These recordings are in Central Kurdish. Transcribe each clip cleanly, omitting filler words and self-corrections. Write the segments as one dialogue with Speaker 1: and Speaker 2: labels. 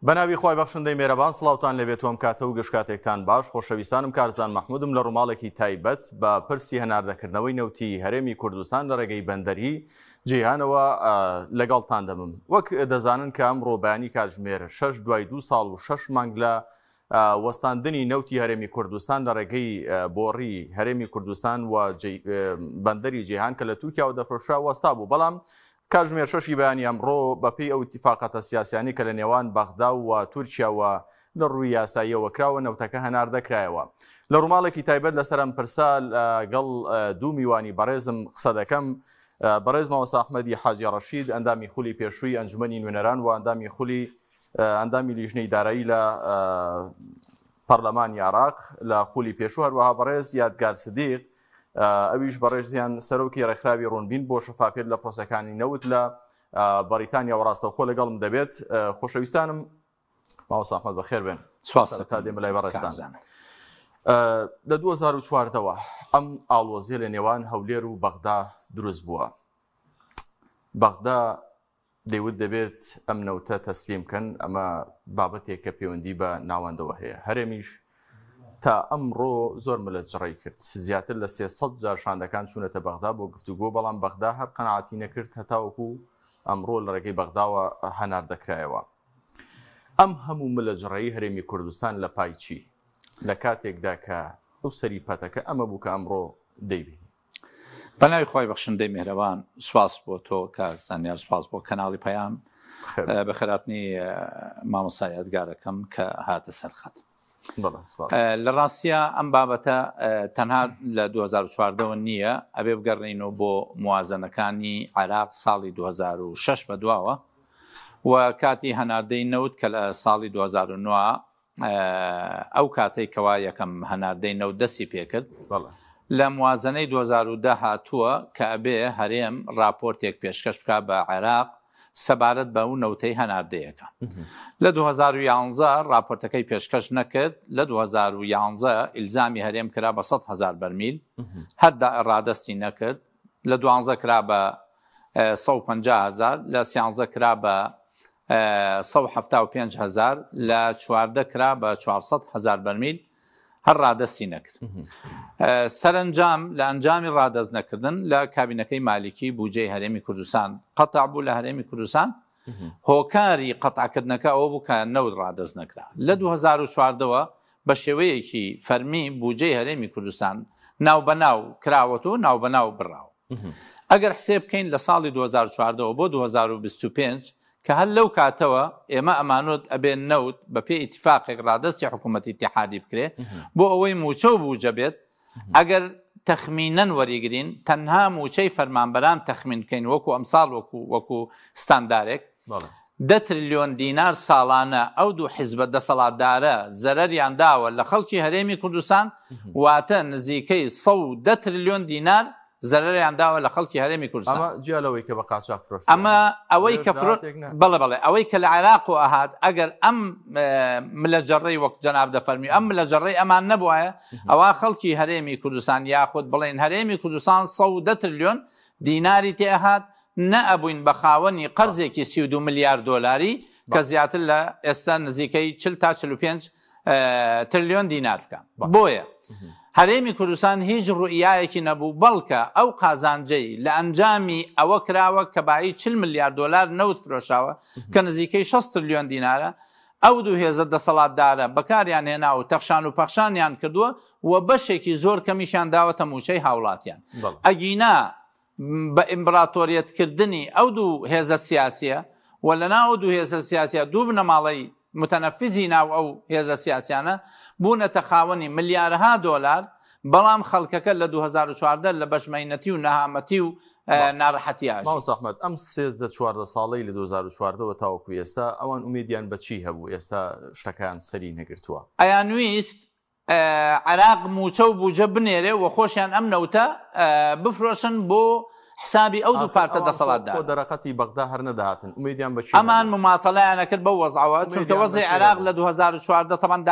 Speaker 1: بەناوی خوای بەخشندەی مێرەبان سڵاوتان لێبێت و ئەم کاتە و گشت کاتێکتان باش خۆشەویستانم کارزان مەحمودم لە ڕووماڵێکی تایبەت بە پرسی هەناردەکردنەوەی نەوتی هەرێمی کوردستان لە ڕێگەی بەندەری جیهانەوە لەگەڵتان دەبم وەک دەزانن کە ئەمڕۆ بەیانی کاتژمێر شەش دوای دو ساڵ و شەش مانگ لە وەستاندنی نەوتی هەرێمی کوردستان لە ڕێگەی بۆڕی هەرێمی کوردستان و بەندەری جیهان کە لە تورکیاوە دەفرۆشرا وەستا بوو بەڵام کاتژمێر شەشی بەیانی ئەمڕۆ بەپێی ئەو ئیتیفاقاتە سیاسیانەی کە لە نێوان بەغدا و تورکیاوە لە ڕووی یاساییەوە کراوە نەوتەکە هەناردە کرایەوە. لە ڕووماڵێکی تایبەت لەسەر ئەم پرسە لەگەڵ دوو میوانی بەڕێزم قسە دەکەم بەڕێز مامۆستا ئەحمەدی حاجی ڕەشید ئەندامی خولی پێشووی ئەنجومەنی نوێنەران و ئەندامی خولی ئەندامی لیژنەی دارایی لە پەرلەمانی عێراق لە خولی پێشوو هەروەها بەڕێز یادگار سدیق ئەویش بەڕێزیان سەرۆکی ڕێکخراوی ڕوونبین بۆ شەفافیەت لە پرۆسەکانی نەوت لە بەریتانیا و ڕاستەوخۆ لەگەڵم دەبێت خۆشەویستانم مامۆستا ئەحمەد بەخێر بێن
Speaker 2: سپاس
Speaker 1: تا دێمە لای بەڕێزتان لە 2014ەوە ئەم ئاڵۆزیە لە نێوان هەولێر و بەغدا دروست بووە بەغدا دەیوت دەبێت ئەم نەوتە تەسلیم بکەن، ئەمە بابەتێک کە پەیوەندی بە ناوەندەوە هەیە. هەرێمیش تا ئەمڕۆ زۆر ملە جڕەی کرد، زیاتر لە 300 جار شاندەکان چوونەتە بەغدا بۆ گفتوگۆ، بەڵام بەغدا هەر قەناعەتی نەکرد هەتاوەکو ئەمڕۆ لە ڕێگەی بەغداوە هەناردەکرایەوە. ئەم هەموو ملە جڕەی هەرێمی کوردستان لە پای چی؟ لە کاتێکدا کە ئەو سەری پەتەکە ئەمە بوو کە ئەمڕۆ دەیبینین.
Speaker 2: بەناوی خوای بەخشندەی میهرەبان سوپاس بۆ تۆ کاک زانیار سوپاس بۆ کەناڵی پەیام بەخێراتنی مامۆستا یادگارەکەم کە هاتە سەر خەت لە ڕاستە ئەم بابەتە تەنها لە 2014ەوە نییە ئەبێ بگەڕێینەوە بۆ موازنەکانی عێراق ساڵی 2006 بە دواوە و کاتی هەناردەی نەوت کە لە ساڵی 2009 ئەو کاتەی کەوا یەکەم هەناردەی نەوت دەستی پێکرد لە موازنەی 2010 هاتووە کە ئەبێ هەرێم راپۆرتێک پێشکەش بکا بە عێراق سەبارەت بە و نەوتەی هەناردەیەکە لە 2011 راپۆرتەکەی پێشکەش نەکرد لە 2011 ئیلزامی هەرێم کرا بە 100 هزار بەرمیل هەردا ڕادەستی نەکرد لە دوانزە کرا بە 150 هزار لە سیانزە کرا بە 175 هەزار لە 14 کرا بە 400 هەزار بەرمیل هەر ڕادەستی نەکرد سەرنجام لە ئەنجامی ڕادەست نەکردن لە کابینەکەی مالیکی بودجەی هەرێمی کوردستان قەتع بوو لە هەرێمی کوردستان هۆکاری قەتعکردنەکە ئەوە بوو کە نەوت ڕادەست نەکرا لە 2014ەوە بە شێوەیەکی فەرمی بودجەی هەرێمی کوردستان ناوبەناو کراوەتەوە ناوبەناو بڕاوە ئەگەر حسێب بکەین لە ساڵی 2014 ەوە بۆ 2025 کە هەر لەو کاتەوە ئێمە ئەمانوت ئەبێ نەوت بە پێی ئیتفاقێک ڕادەستی حکوومەتی ئیتیحادی بکرێ بۆ ئەوەی مووچە و بوجە بێت ئەگەر تەخمینەن وەریگرین تەنها مووچەی فەرمانبەران تەخمین بکەین وەکو ئەمساڵ وەکو وەکو ستاندارێک دە ترلیۆن دینار ساڵانە ئەو دوو حیزبە دەسەڵاتدارە زەرەریان داوە لە خەڵکی هەرێمی کوردستان واتە نزیکەی 110 ترلیۆن دینار زەرەریان داوە لە خەڵکی هەرێمی کوردستان
Speaker 1: ئەمە جیا لەوەی کە بە قاچاخ فرۆشتیانە.
Speaker 2: ئەمە ئەوەی کە فرۆ
Speaker 1: داهاتێک نا.
Speaker 2: بەڵێ بەڵێ ئەوەی کە لە عێراق و ئەهات ئەگەر ئەم ملەجەڕەی وەک جەناب دەفەرمی ئەم ملەجەڕەی ئەمان نەبوایە ئەوا خەڵکی هەرێمی کوردستان یاخود بڵێن هەرێمی کوردستان 110 ترلیۆن دیناری تێ ئەهات نەئەبووین بە خاوەنی قەرزێکی 32 ملیار دۆلاری کە زیاتر لە ئێستا نزیکەی 40 تا 45 ترلیۆن دینار بکە بۆیە هەرێمی کوردستان هیچ ڕوئیایەکی نەبوو بەڵکە ئەو قازانجەی لە ئەنجامی ئەوە کراوە کە بایی 40 ملیار دۆلار نەوت فرۆشاوە کە نزیکەی 60 ترلیۆن دینارە ئەو دوو هێزە دەسەڵاتدارە بەکاریان هێنا و تەخشان و پەخشانیان کردووە و بەشێکی زۆر کەمیشیان داوەتە مووچەی هاوڵاتیان ئەگینا بە ئیمبراتۆریەت کردنی ئەو دوو هێزە سیاسیە و لە ناو ئەو دوو هێزە سیاسیە دوو بنەماڵەی متەنەفیزی ناو ئەو هێزە سیاسیانە بوونەتە خاوەنی ملیارها دۆلار بەڵام خەڵکەکە لە 2014 لە بەشمەینەتی و نەهامەتی و ناڕەحەتی ئاژی.
Speaker 1: مامۆستا ئەحمەد ئەم 13 14 ساڵەی لە 2014 وە تاوەکو ئێستا ئەوان ئومێدیان بە چی هەبوو ئێستا شتەکەیان سەری نەگرتووە؟
Speaker 2: ئەیانویست عێراق مووچە و بوجە بنێرێ و خۆشیان ئەم نەوتە بفرۆشن بۆ حسابی ئەو دوو پارتە دەسەڵاتدارە.
Speaker 1: خۆ دەرەقەتی بەغدا هەر نەدەهاتن ئومێدیان بە چی
Speaker 2: ئەمان مماتەلەیان ئەکرد بەو وەزعەوە چونکە وەزعی عێراق لە 2014 تەبعەن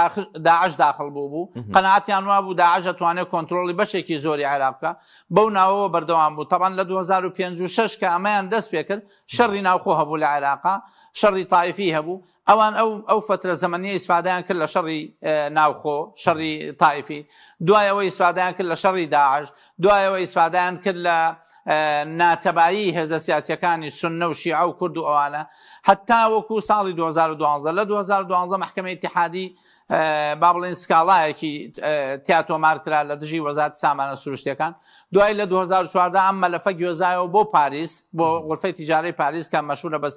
Speaker 2: داعش داخڵ بوو بوو قەناعەتیان وابوو داعش ئەتوانێت کۆنترۆڵی بەشێکی زۆری عێراق بکا بەو ناوەوە بەردەوام بوو تەبعەن لە 2005 و 6 کە ئەمەیان دەست پێکرد شەڕی ناوخۆ هەبوو لە عێراقا. شەڕی تایفی هەبوو ئەوان ئەو ئەو فەترە زەمەنیە ئیسفادەیان کرد لە شەڕی ناوخۆ شەڕی تایفی دوای ئەوە ئیسفادەیان کرد لە شەڕی داعش دوای ئەوە ئیسفادەیان کرد لە ناتەبایی هێزە سیاسیەکانی سوننە و شیعە و کورد و ئەوانە هەتا وەکو ساڵی 2012 لە 2012 مەحکەمەی ئیتیحادی با بڵێن سکاڵایەکی تیا تۆمار کرا لە دژی وەزارەتی سامانە سروشتیەکان دوای لە 2014 ئەم مەلەفە گوێزایەوە بۆ پاریس بۆ غرفەی تیجارەی پاریس کە مەشهورە بە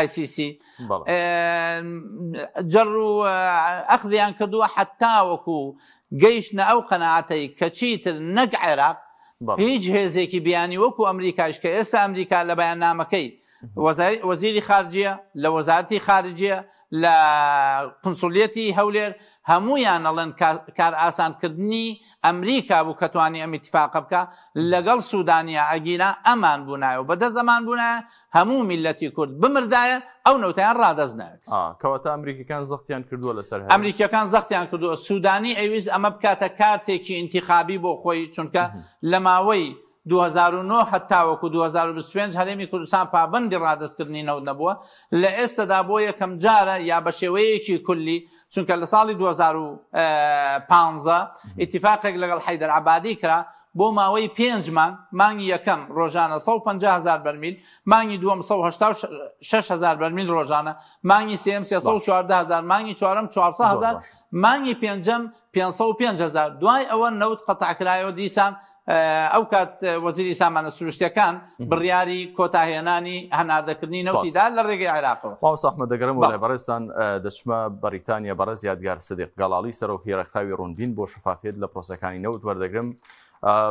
Speaker 2: ICC جەڕ و ئەخذیان کردووە حتا وەکو گەیشتنە ئەو قەناعەتەی کە چیتر نەک عێراق هیچ هێزێکی بیانی وەکو ئەمریکایش کە ئێستا ئەمریکا لە بەیاننامەکەی وەزیری خارجیە لە وەزارەتی خارجیە لە قونسولیەتی هەولێر هەموویان ئەڵێن کارئاسانکردنی ئەمریکا بوو کە توانی ئەم ئیتفاقە بکا لەگەڵ سودانیا ئەگینا ئەمان بوونایە و بەدەست ئەمان بوونایە هەموو میللەتی کورد بمردایە ئەو نەوتەیان ڕادەست نەکرد.
Speaker 1: ئا کەواتە ئەمریکیەکان زەختیان کردووە لەسەر هەرێم.
Speaker 2: ئەمریکیەکان زەختیان کردووە سودانی ئەیویست ئەمە بکاتە کارتێکی ئینتیخابی بۆ خۆی چونکە لە ماوەی 2009 هەتاوەکو 2025 هەرێمی کوردستان پابەندی ڕادەستکردنی نەوت نەبووە، لە ئێستەدا بۆ یەکەمجارە یا بە شێوەیەکی کولی، چونکە لە ساڵی 2015 ئیتیفاقێک لەگەڵ حەیدەر عەبادی کرا بۆ ماوەی پێنج مانگ، مانگی یەکەم ڕۆژانە 150 هەزار بەرمیل، مانگی دووەم 186 هەزار بەرمیل ڕۆژانە، مانگی سێیەم 314 هەزار، مانگی چوارەم 400 هەزار، مانگی پێنجەم 505 هەزار، دوای ئەوە نەوت قەتع کرایەوە دیسان ئەو کات وەزیری سامانە سروشتیەکان بڕیاری کۆتاهێنانی هەناردەکردنی نەوتی دا لە ڕێگەی عێراقەوە.
Speaker 1: مامۆستا ئەحمەد دەگەڕێمەوە لای بەڕێزتان، دەچمە بەریتانیا، بەڕێز یادگار سدیق گەڵاڵی سەرۆکی ڕێکخراوی ڕوونبین بۆ شەفافیەت لە پرۆسەکانی نەوت وەردەگرم.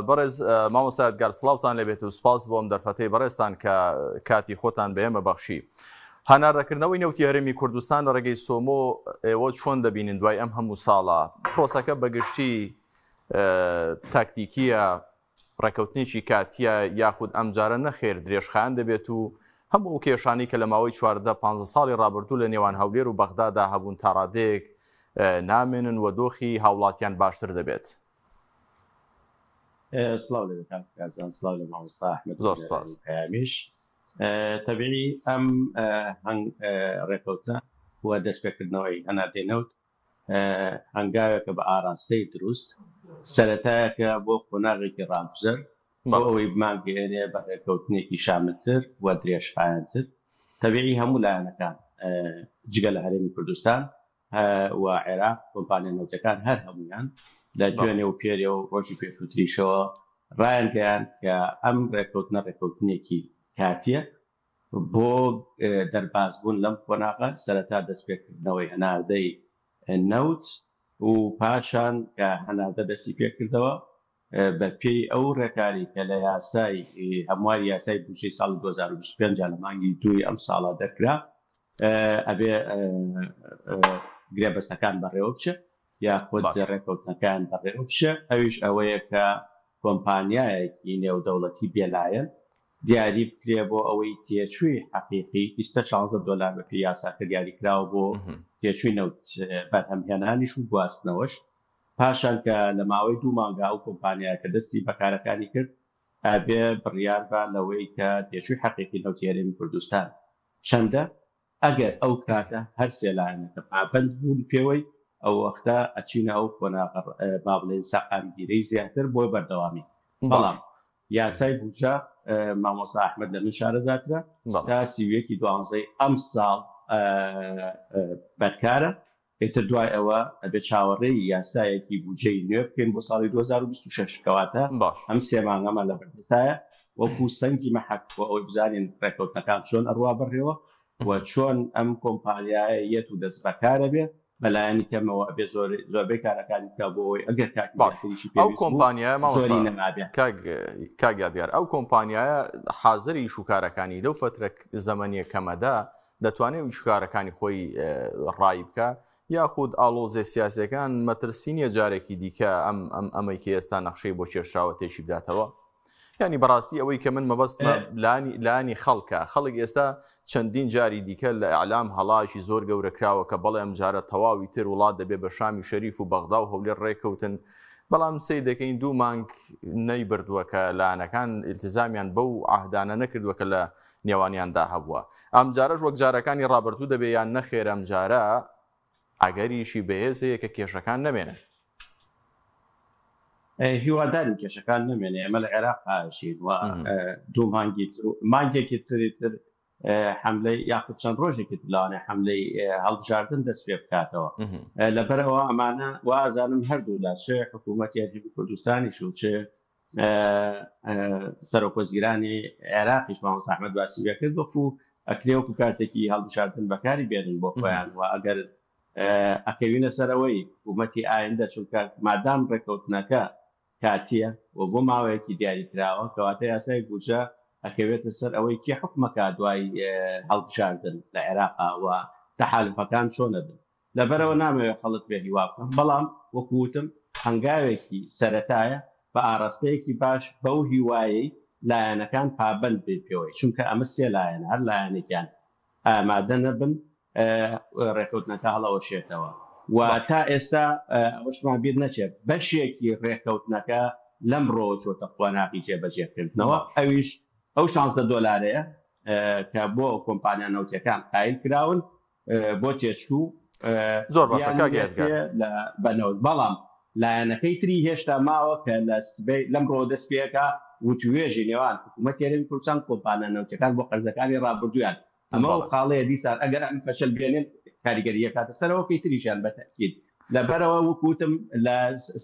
Speaker 1: بەڕێز مامۆستا یادگار سڵاوتان لێبێت و سپاس بۆ ئەم دەرفەتەی بەڕێزتان کە کاتی خۆتان بە ئێمە بەخشی. هەناردەکردنەوەی نەوتی هەرێمی کوردستان لە ڕێگەی سۆمۆ ئێوە چۆن دەبینن دوای ئەم هەموو ساڵە؟ پرۆسەکە بەگشتی تاکتیکییە، ڕێککەوتنێکی کاتییە یاخود ئەمجارە نەخێر درێژخایەن دەبێت و هەموو ئەو کێشانەی کە لە ماوەی 14 15 ساڵی ڕابردوو لە نێوان هەولێر و بەغدادا هەبوون تاڕادەیەک نامێنن و دۆخی هاوڵاتیان باشتر دەبێت.
Speaker 3: سڵاو لەوێ کاک کارزان، سڵاو لە مامۆستا ئەحمەد
Speaker 1: زۆر سپاس.
Speaker 3: پەیامیش. تەبیعی ئەم ڕێکەوتنە و دەستپێکردنەوەی هەناردەی نەوت هەنگاوێکە بە ئاراستەی دروست، سەرەتایەکە بۆ قۆناغێکی ڕاگوزەر بۆ ئەوەی بمانگەیەنێ بە ڕێککەوتنێکی شاملتر و درێژخایەنتر. تەبیعی هەموو لایەنەکان جگە لە هەرێمی کوردستان و عێراق، کۆمپانیا نەوتەکان هەر هەموویان لە دوێنێ و پێرێ و ڕۆژی پێشووتریشەوە ڕایانگەیاند کە ئەم ڕێککەوتنە ڕێککەوتنێکی کاتییە بۆ دەربازبوون لەم قۆناغە سەرەتا دەستپێکردنەوەی هەناردەی نەوت و پاشان کە هەناردە دەستی پێکردەوە بە پێی ئەو ڕێکاری کە لە یاسای هەمواری یاسای بودجەی ساڵی 2025 لە مانگی دووی ئەم ساڵە دەرکرا ئەبێ گرێبەستەکان بەڕێوە بچێ یاخود ڕێکەوتنەکان بەڕێوە بچێ ئەویش ئەوەیە کە کۆمپانیایەکی نێودەوڵەتی بێلایەن دیاری بکرێ بۆ ئەوەی تێچووی حەقیقی ئیستە 16 دۆلار بەپێی یاساکە دیاری کراوە بۆ تێچووی نەوت بەرهەمهێنانیش و گواستنەوەش پاشان کە لە ماوەی دوو مانگا ئەو کۆمپانیایە کە دەستی بە کارەکانی کرد ئەبێ بڕیار با لەوەی کە تێچووی حەقیقی نەوتی هەرێمی کوردستان چەندە ئەگەر ئەو کاتە هەر سێ لایەنەکە پابەند بوون پێوەی ئەو وەختە ئەچینە ئەو قۆناغە با بڵێین سەقامگیرەی زیاتر بۆ بەردەوامی بەڵام یاسای بودجە مامۆستا ئەحمەد لە من شارەزاترە تا 31 ی دوانزەی ئەمساڵ بەرکارە ئیتر دوای ئەوە ئەبێ چاوەڕێی یاسایەکی بودجەی نوێ بکەین بۆ ساڵی 2026 کەواتە ئەم سێ مانگەمان لە بەردەستایە وەکو سەنگی مەحەک بۆ ئەوەی بزانین ڕێکەوتنەکان چۆن ئەڕوا بەڕێوە و چۆن ئەم کۆمپانیایە یەت و دەست بەکارە بێ بەلایەنی کەمەوە ئەبێ زۆربەی کارەکانی بکا بۆ ئەوەی ئەگەر کاتی
Speaker 1: باش
Speaker 3: زیاتریشی
Speaker 1: ئەو
Speaker 3: پێویست بوو
Speaker 1: کۆمپانیایە مامۆستا
Speaker 3: زۆری نەمابێ.
Speaker 1: کاک کاک یادگار ئەو کۆمپانیایە حازری ئیش و کارەکانی لەو فەترە زەمەنیە کەمەدا دەتوانێت ئیش و کارەکانی خۆی ڕایی بکا یاخود ئاڵۆزێ سیاسیەکان مەترسی نییە جارێکی دیکە ئەم ئەم ئەمەی کە ئێستا نەخشەی بۆ کێشراوە تێکی بداتەوە؟ یانی بەڕاستی ئەوەی کە من مەبەستمە لانی لانی خەڵکە خەڵک ئێستا چەندین جاری دیکە لە ئیعلام هەڵاکی زۆر گەورە کراوە کە بەڵێ ئەم جارە تەواوی تر وڵات دەبێ بە شامی شەریف و بەغدا و هەولێر ڕێککەوتن. بەڵام سەیر دەکەین دوو مانگ نەیبردووە کە لایەنەکان ئیلتزامیان بەو عەهدانە نەکردووە کە لە نێوانیاندا هەبووە. ئەمجارەش وەک جارەکانی ڕابردوو دەبێ یان نەخێر ئەمجارە ئەگەریشی بەهێز هەیە کە کێشەکان نەمێنن؟
Speaker 3: هیوادارین کێشەکان نەمێنێ. ئێمە لە عێراق ئاژین و دوو مانگی تر و مانگێکی تری تر حەملەی یاخود چەند ڕۆژێکی تر لەوانەیە حەملەی هەڵبژاردن دەست پێ بکاتەوە. لەبەرئەوە ئەمانە وازانم هەردوو لا چ حکوومەتی هەرێمی کوردستانیش و چ سەرۆک وەزیرانی عێراقیش مامۆستا ئەحمەد باسی پێ کرد وەکو ئەکرێ وەکو کارتێکی هەڵبژاردن بەکاری بێنن بۆ خۆیان و ئەگەر ئەکەوینە سەرەوەی حکوومەتی ئایندە چونکە مادام ڕێککەوتنەکە کاتییە و بۆ ماوەیەکی دیاریکراوە، کەواتە یاسای بودجە ئەکەوێتە سەر ئەوەی کێ حوکمەکا دوای هەڵبژاردن لە عێراقا و تەحالوفەکان چۆن ئەبن. لەبەرئەوە نامەوێ خەڵک بێ هیوا بکەم، بەڵام وەکو وتم هەنگاوێکی سەرەتایە بە ئاڕاستەیەکی باش بەو هیوایەی لایەنەکان پابەند بن پێوەی، چونکە ئەمە سێ لایەنە هەر لایەنێکیان ئامادە نەبن ڕێکەوتنەکە هەڵەوەشێتەوە و تا ئێستا ئەوەشمان بیر نەچێت بەشێکی ڕێکەوتنەکە لەمڕۆوە چۆتە قۆناغی جێبەجێکردنەوە ئەویش ئەو 16 دۆلارەیە کە بۆ کۆمپانیا نەوتیەکان قایل کراون بۆ تێچوو
Speaker 1: زۆر باشە کاک یادگار
Speaker 3: بە نەوت بەڵام لایەنەکەی تری هێشتا ماوە کە لە سبەی لەمڕۆوە دەست پێکا وتوێژی نێوان حکوومەتی هەرێمی کوردستان کۆمپانیا نەوتیەکان بۆ قەرزەکانی ڕابردوویان ئەمە ئەو خاڵەیە دیسان ئەگەر ئەم فەشەل بێنێن کاریگەری ئەکاتە سەرەوە کەی تریشیان بە تەئکید لەبەرەوە وەک وتم لە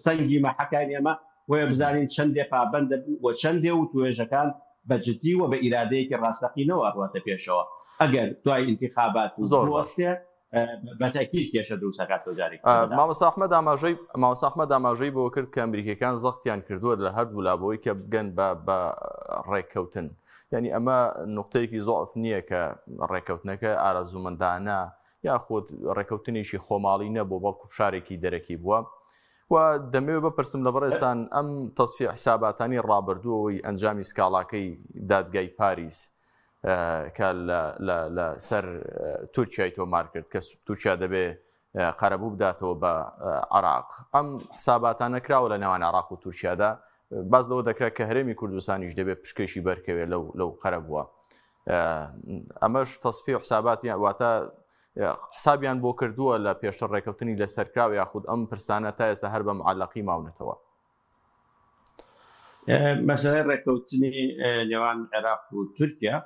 Speaker 3: سەنگی مەحەکانی ئەمە بۆیە بزانین چەندێ پابەند دەبن و چەندێ وتوێژەکان بە جدی و بە ئیرادەیەکی ڕاستەقینەوە ئەڕواتە پێشەوە ئەگەر دوای ئینتیخابات و
Speaker 1: زۆر باش.
Speaker 3: بوەستێ بە تەئکید کێشە دروست ئەکاتەوە جارێکی تر بەداخەوە.
Speaker 1: مامۆستا ئەحمەد ئاماژەی مامۆستا ئەحمەد ئاماژەی بەوە کرد کە ئەمریکیەکان زەختیان کردووە لە هەردوولا بۆی کە بگەن بە بە ڕێککەوتن یعنی ئەمە نقطەیەکی زۆف نییە کە ڕێککەوتنەکە ئارەزوومەندانە یاخود ڕێککەوتنێکی خۆماڵی نەبوو بەڵکو فشارێکی دەرەکی بووە و دەمەوێت بپرسم لە بەڕێزتان ئەم تەسفی حساباتانی ڕابردووەوەی ئەنجامی سکاڵاکەی دادگای پاریس کە لە سەر تورکیای تۆمار کرد کە تورکیا دەبێ قەرەبوو بداتەوە بە عراق ئەم حساباتانە کراوە لە نێوان عراق و تورکیادا باز لەوە دەکرا کە هەرێمی کوردستانیش دەبێت پشکێکی بەرکەوێت لەو لەو قەرەبووە ئەمەش تەسفی و حساباتی واتە حسابیان بۆ کردووە لە پێشتر ڕێکەوتنی لەسەرکراو یاخود ئەم پرسانە تا ئێستا هەر بە معلقی ماونەتەوە.
Speaker 3: مەسەلەی ڕێککەوتنی نێوان عێراق و تورکیا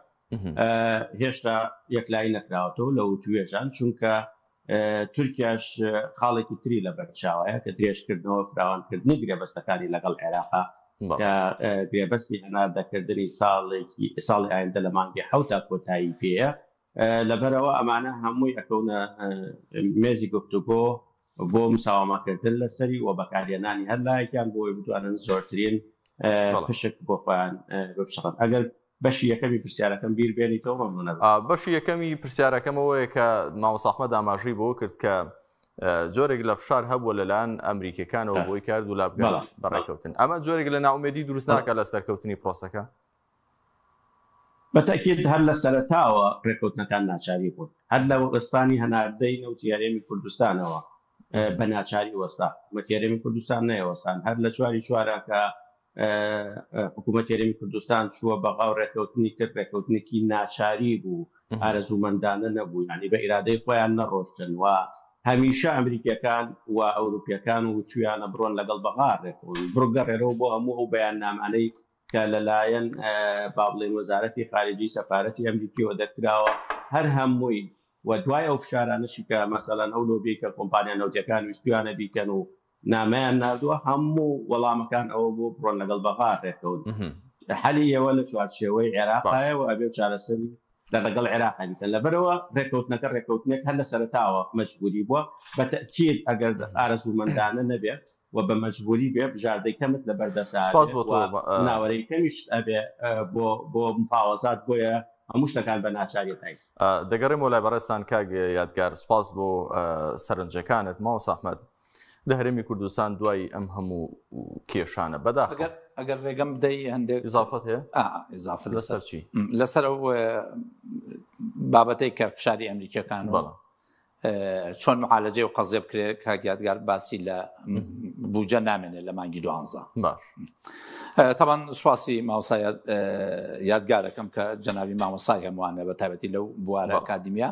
Speaker 3: هێشتا یەکلایی نەکراوەتەوە لە وتوێژان، چونکە تورکیاش خاڵێکی تری لەبەرچاوەیە کە درێژکردنەوە فراوانکردنی گرێبەستەکانی لەگەڵ عێراقا کە گرێبەستی هەناردەکردنی ساڵێکی ساڵی ئایندە لە مانگی حەوتا کۆتایی پێیە لەبەرئەوە ئەمانە هەمووی ئەکەونە مێزی گفتوگۆ بۆ مساوەمەکردن لەسەری و بەکارهێنانی هەر لایەکیان بۆ ئەوەی بتوانن زۆرترین پشک بۆ خۆیان بپچڕن. ئەگەر بەشی یەکەمی پرسیارەکەم بیر بێنیتەوە مەمنونە بم.
Speaker 1: بەشی یەکەمی پرسیارەکەم ئەوەیە کە مامۆستا ئەحمەد ئاماژەی بەوە کرد کە جۆرێک لە فشار هەبووە لەلایەن ئەمریکیەکانەوە بۆی کە هەردوولا بگەن بە ڕێککەوتن. ئەمە جۆرێک لە نائومێدی دروست ناکات لە سەرکەوتنی پرۆسەکە؟
Speaker 3: بە تەئکید هەر لە سەرەتاوە رێککەوتنەکان ناچاری بوون. هەر لە وەستانی هەناردەی نەوتی هەرێمی کوردستانەوە بە ناچاری وەستا. حکومەتی هەرێمی کوردستان نەیەوەستان. هەر لە چواری چوارا کە حکومەتی هەرێمی کوردستان چووە بەغا و رێککەوتنی کرد، رێککەوتنێکی ناچاری بوو، ئارەزوومەندانە نەبوو. یانی بە ئیرادەی خۆیان نەڕۆشتن و هەمیشە ئەمریکییەکان و ئەوروپییەکان وتوویانە بڕۆن لەگەڵ بەغا رێککەون. بگەڕێرەوە بۆ هەموو ئەو بەیاننامانەی کە لەلایەن با بڵێین وەزارەتی خارجی سەفارەتی ئەمریکیەوە دەرکراوە هەر هەمووی و دوای ئەو فشارانەشی کە مەسەلەن ئەو لۆبیەی کە کۆمپانیا نەوتیەکان ویستویانە بیکەن و نامەیان ناردووە هەموو وەڵامەکان ئەوە بوو بڕۆن لەگەڵ بەغا ڕێکەون حەلی ئێوە لە چوارچێوەی عێراقایە و ئەبێ چارەسەری لە لەگەڵ عێراقا بیکەن لەبەرەوە ڕێکەوتنەکە ڕێکەوتنێک هەر لە سەرەتاوە مەجبوری بووە بە تەئکید ئەگەر ئارەزوومەندانە نەبێ و بە مەجبوری بێ بژاردەی کەمت لەبەر دەستا
Speaker 1: سپاس
Speaker 3: ئەبێ
Speaker 1: بۆ
Speaker 3: و
Speaker 1: تۆ
Speaker 3: مناوەرەی کەمیشت ئەبێ بۆ بۆ مفاوەزات بۆیە هەموو شتەکان بە ناچاریە تایس.
Speaker 1: دەگەڕێمەوە لای بەڕێزتان کاک یادگار سپاس بۆ سەرنجەکانت مامۆستا ئەحمەد لە هەرێمی کوردستان دوای ئەم هەموو کێشانە بەداخەوە
Speaker 2: ئەگەر ئەگەر ڕێگەم بدەی هەندێک
Speaker 1: ئیزافەت هەیە
Speaker 2: ئا ئیزافە
Speaker 1: لەسەر
Speaker 2: لەسەر
Speaker 1: چی
Speaker 2: لەسەر ئەو بابەتەی کە فشاری ئەمریکیەکان و
Speaker 1: بەڵێ
Speaker 2: چۆن معالەجەی و قەزیە بکرێت کاک یادگار باسی لە بودجە نامێنێت لە مانگی دوانزە.
Speaker 1: باش.
Speaker 2: تەبان سوپاسی مامۆستا یادگارەکەم کە جەنابی مامۆسای هەمووانە بە تایبەتی لەو بوارە ئەکادیمیا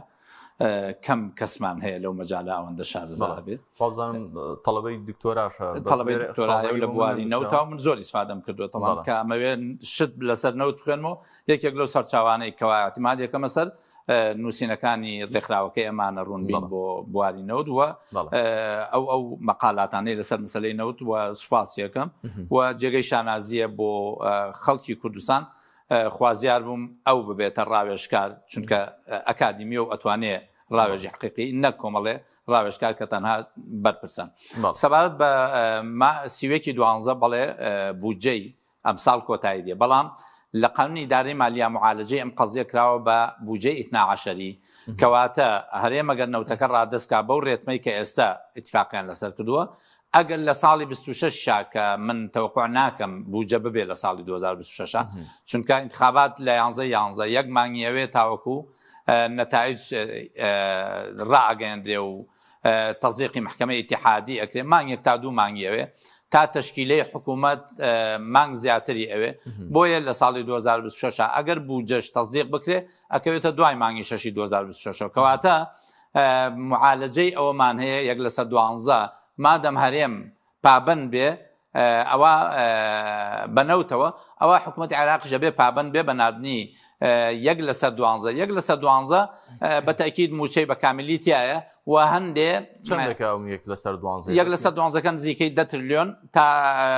Speaker 2: کەم کەسمان هەیە لەو مەجالە ئەوەندە شارەزا بێت.
Speaker 1: وابزانم تەڵەبەی دکتۆراشە.
Speaker 2: تەڵەبەی دکتۆرایە لە بواری نەوتەوە من زۆر ئیسفادەم کردووە تەبان کە ئەمەوێ شت لەسەر نەوت بخوێنمەوە یەکێک لەو سەرچاوانەی کەوا اعتماد یەکەمە سەر نووسینەکانی ڕێکخراوەکەی ئەمانە ڕوون بین بۆ بواری نەوت و ئەو ئەو مەقالاتانەی لەسەر مەسلەی نەوت و سوپاس یەکەم و جێگەی شانازیە بۆ خەڵکی کوردستان خوازیار بووم ئەو ببێتە ڕاوێژکار چونکە ئەکادیمیە و ئەتوانێ ڕاوێژی حقیقی نەک کۆمەڵێ ڕاوێژکار کە تەنها بەرپرسن سەبارەت بە سیوێکی دوانزە بەڵێ بودجەی ئەمساڵ کۆتایی دێ بەڵام لە قانونی ئیدارەی مالیا معالەجەی ئەم قەزیە کراوە بە بوجەی ئیثنا عەشەری کەواتە هەرێم ئەگەر نەوتەکە ڕادەست کا بەو رێتمەی کە ئێستا ئیتفاقیان لەسەر کردووە ئەگەر لە ساڵی 26 شا کە من تەوقع ناکەم بوجە ببێ لە ساڵی 2026 چونکە انتخابات لە یانزە یانزە یەک مانگی ئەوێ تاوەکو نەتایج ڕائەگەیەندرێ و تەزیقی مەحکەمەی ئیتیحادی ئەکرێ مانگێک تا دوو مانگی ئەوێ تا تەشکیلەی حکوومەت مانگ زیاتری ئەوێ بۆیە لە ساڵی 2026 ئەگەر بودجەش تەزدیق بکرێ ئەکەوێتە دوای مانگی شەشی 2026 کەواتە معالەجەی ئەوەمان هەیە یەک لەسەر دوانزە مادەم هەرێم پابەند بێ ئەوا بە نەوتەوە ئەوە حکوومەتی عێراقیش دەبێ پابەند بێ بە ناردنی یەک لەسەر دوانزە یەک لەسەر دوانزە بە تاکیید موچەی بە کاملی تایە و هەندێ
Speaker 1: یەک لەسەر دوانزە
Speaker 2: یەک لەسەر دوانزەکە نزیکەی دە تریلیۆن تا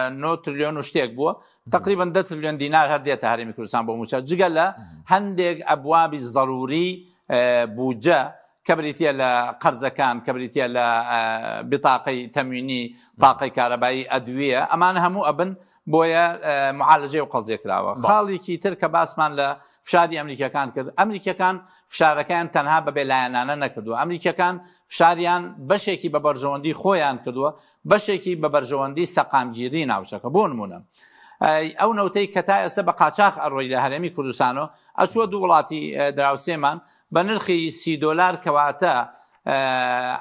Speaker 2: 9 تریلیۆن و شتێک بووە تقریبا دە تریلیۆن دینار هەر دێتە هەرێمی کوردستان بۆ موچە جگە لە هەندێک ئەبوابی زەروری بودجە کە بریتییە لە قەرزەکان، کە بریتییە لە بتاقەی تەموینی، تاقەی کارەبایی، ئەدویە، ئەمانە هەموو ئەبن، بۆیە معالەجەی ئەو قەزیە کراوە. خاڵێکی تر کە باسمان لە فشاری ئەمریکیەکان کرد، ئەمریکیەکان فشارەکەیان تەنها بە بێلایەنانە نەکردووە، ئەمریکیەکان فشاریان بەشێکی بە بەرژەوەندی خۆیان کردووە، بەشێکی بە بەرژەوەندی سەقامگیری ناوچەکە. بۆ نمونە ئەو نەوتەی کە تا ئێستا بە قاچاخ ئەڕۆی لە هەرێمی کوردستانەوە ئەچووە دوو وڵاتی دراوسێمان بە نرخی سی دۆلار کەواتە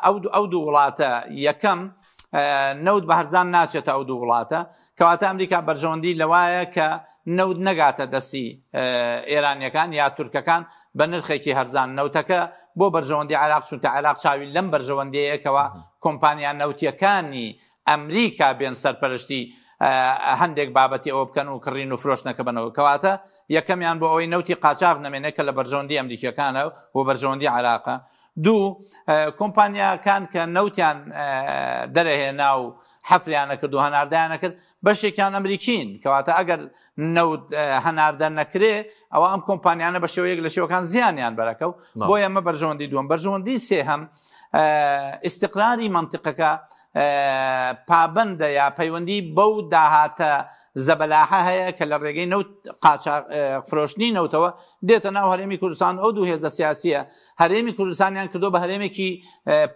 Speaker 2: ئەو ئەو دوو وڵاتە یەکەم نەوت بە هەرزان ناچێتە ئەو دوو وڵاتە کەواتە ئەمریکا بەرژەوەندی لەوایە کە نەوت نەگاتە دەستی ئێرانیەکان یا تورکەکان بە نرخێکی هەرزان نەوتەکە بۆ بەرژەوەندی عراق چونکە عراق چاوی لەم بەرژەوەندیەکەوە کۆمپانیا نەوتیەکانی ئەمریکا بێن سەرپەرشتی هەندێک بابەتی ئەوە بکەن و کڕین و فرۆشتنەکە بنەوە کەواتە یەکەمیان بۆ ئەوەی نەوتی قاچاغ نەمێنێت کە لە بەرژەوەندی ئەمریکیەکانە و بەرژەوەندی عراقە دوو کۆمپانیاکان کە نەوتیان دەرەهێنا و حەفریانە کرد و هەناردەیانە کرد بەشێکیان ئەمریکین کەواتە ئەگەر نەوت هەناردە نەکرێ ئەوە ئەم کۆمپانیانە بە شێوەیەک لە شێوەکان زیانیان بەرەکە و بۆ ئێمە بەرژەوەندی دووەم بەرژەوەندی سێهەم ئیستقراری منطقەکە پابەندە یا پەیوەندی بەو داهاتە زەبەلاحە هەیە کە لە ڕێگەی نەوت قاچاغ فرۆشتنی نەوتەوە دێتە ناو هەرێمی کوردستان ئەو دوو هێزە سیاسیە هەرێمی کوردستانیان کردو بە هەرێمێکی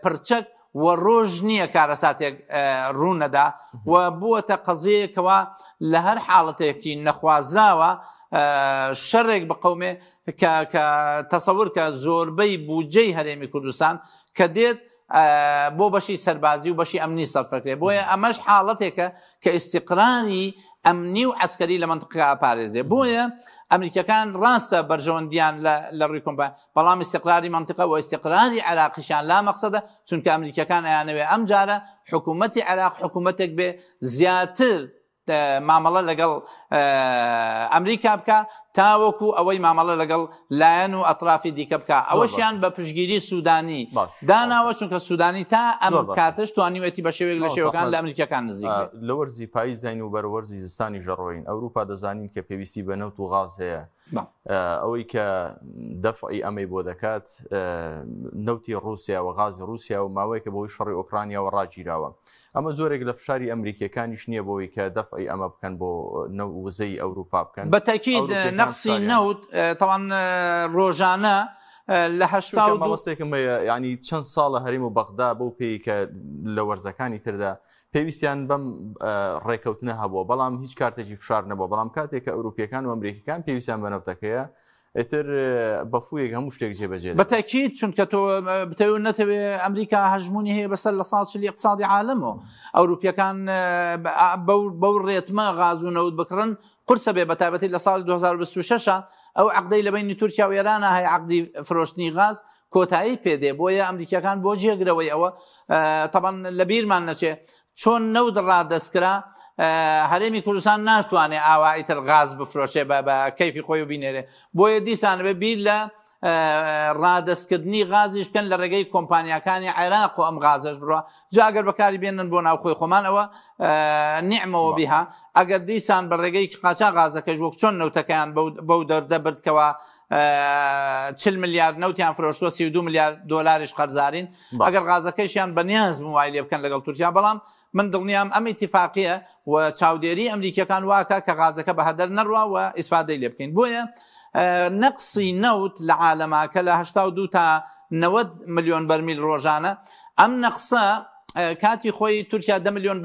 Speaker 2: پرچەک و ڕۆژ نییە کارەساتێک ڕوونەدا و بووەتە قەزیەکەوە لە هەر حاڵەتێکی نەخوازراوە شەڕێک بقومێ کە کە تەسەور کە زۆربەی بودجەی هەرێمی کوردستان کە دێت بۆ بەشی سەربازی و بەشی ئەمنی سەرفەکرێ بۆیە ئەمەش حاڵەتێکە کە ئیستیقراری ئەمنی و عسکەری لە منطقە ئاپارێزێ بۆیە ئەمریکەکان ڕاستە بەرژەوەندیان لە ڕووی کۆمپا بەڵام ئیستیقراری منطقە و ئیستیقراری عێراقیشان لا مەقسەدە چونکە ئەمریکەکان ئەیانەوێ ئەم جارە حکوومەتی عێراق حکوومەتێک بێ زیاتر مامەڵە لەگەڵ ئەمریکا بکە تاوەکو ئەوەی مامەڵە لەگەڵ لایەن و ئەترافی دیکە بکە ئەوەشیان بە پشگیری سوودانی داناوە چونکە سوودانی تا ئەم کاتش توانیوێتی بە شێوەیەک لە شێوەکان لە ئەمریکەکان نزیک
Speaker 1: لە وەرزی پاییزداین و بەرە وەرزی زستانی ژەڕۆین ئەوروپا دەزانین کە پێویستی بە نەوت و غاز هەیە ئەوەی کە دەفعی ئەمەی بۆ دەکات نەوتی رووسیا و غازی رووسیا و ماوەیەکە بۆی شەڕی ئۆکرانیاوە ڕاگیراوە ئەمە جۆرێک لە فشاری ئەمریکیەکانیش نییە بۆی کە دەفعی ئەمە بکەن بۆ وزەی ئەوروپا بکەن
Speaker 2: بە تەکید نەقسی نەوت تاوان ڕۆژانە لە هەشتا
Speaker 1: و مەڵستێکم هەیە ینی چەند ساڵە هەریم و بەغدا بەو پێی کە لە وەرزەکانی تردا پێویستیان بەم ڕێکەوتنە هەبووە بەڵام هیچ کارتێکی فشار نەبووە بەڵام کاتێک کە ئەوروپیەکان و ئەمریکەکان پێویستیان بە نەوتەکەیە. ئیتر بە فوویەک هەموو شتێک جێبەجێ
Speaker 2: بە تەکید چونکە تۆ بتەوێ نەتەوێ ئەمریکا هەژمونی هەیە بەسەر لە ساڵ چلی اقتصادی عالەمەوە ئەوروپیەکان بەو ڕێتمە غاز و نەوت بکڕن قورسە بێ بە تایبەتی لە ساڵی 2026 ئەو عقدەی لە بینی تورکیا و ئێرانە هەیە عقدی فرۆشتنی غاز کۆتایی پێدێ بۆیە ئەمریکیەکان بۆ جێگرەوەی ئەوە تەبەن لە بیرمان نەچێ چۆن نەوت ڕادەستکرا هەرێمی کوردستان ناشتوانێ ئاوا ئیتر غاز بفرۆشێ بە کەیفی خۆی و بینێرێ بۆیە دیسان بێ بیر لە ڕادەستکردنی غازیش بکەن لە ڕێگەی کۆمپانیاکانی عێراق و ئەم غازەش بڕە جا ئەگەر بەکاری بێنن بۆ ناوخۆی خۆمان ئەوە نیعمەوە بیها ئەگەر دیسان بە ڕێگەی قاچا غازەکەش وەک چۆن نەوتەکەیان بەو دەردە بردکەوە چل ملیار نەوتیان فرۆشتووە 32 ملیار دۆلاریش قەرزارین ئەگەر غازەکەشیان بەنیاز بوو وای لێ بکەن لەگەڵ تورکیا بەڵام من دڵنیام ئەم ئیتیفاقیە و چاودێری ئەمریکیەکان واکە کە غازەکە بە هەدەر نەڕوا و ئیسفادەی لێ بکەین بۆیە نەقسی نەوت لە عالەما کە لە 82 تا 90 ملیۆن بەرمیل ڕۆژانە ئەم نەقسە کاتی خۆی تورکیا 10 ملیۆن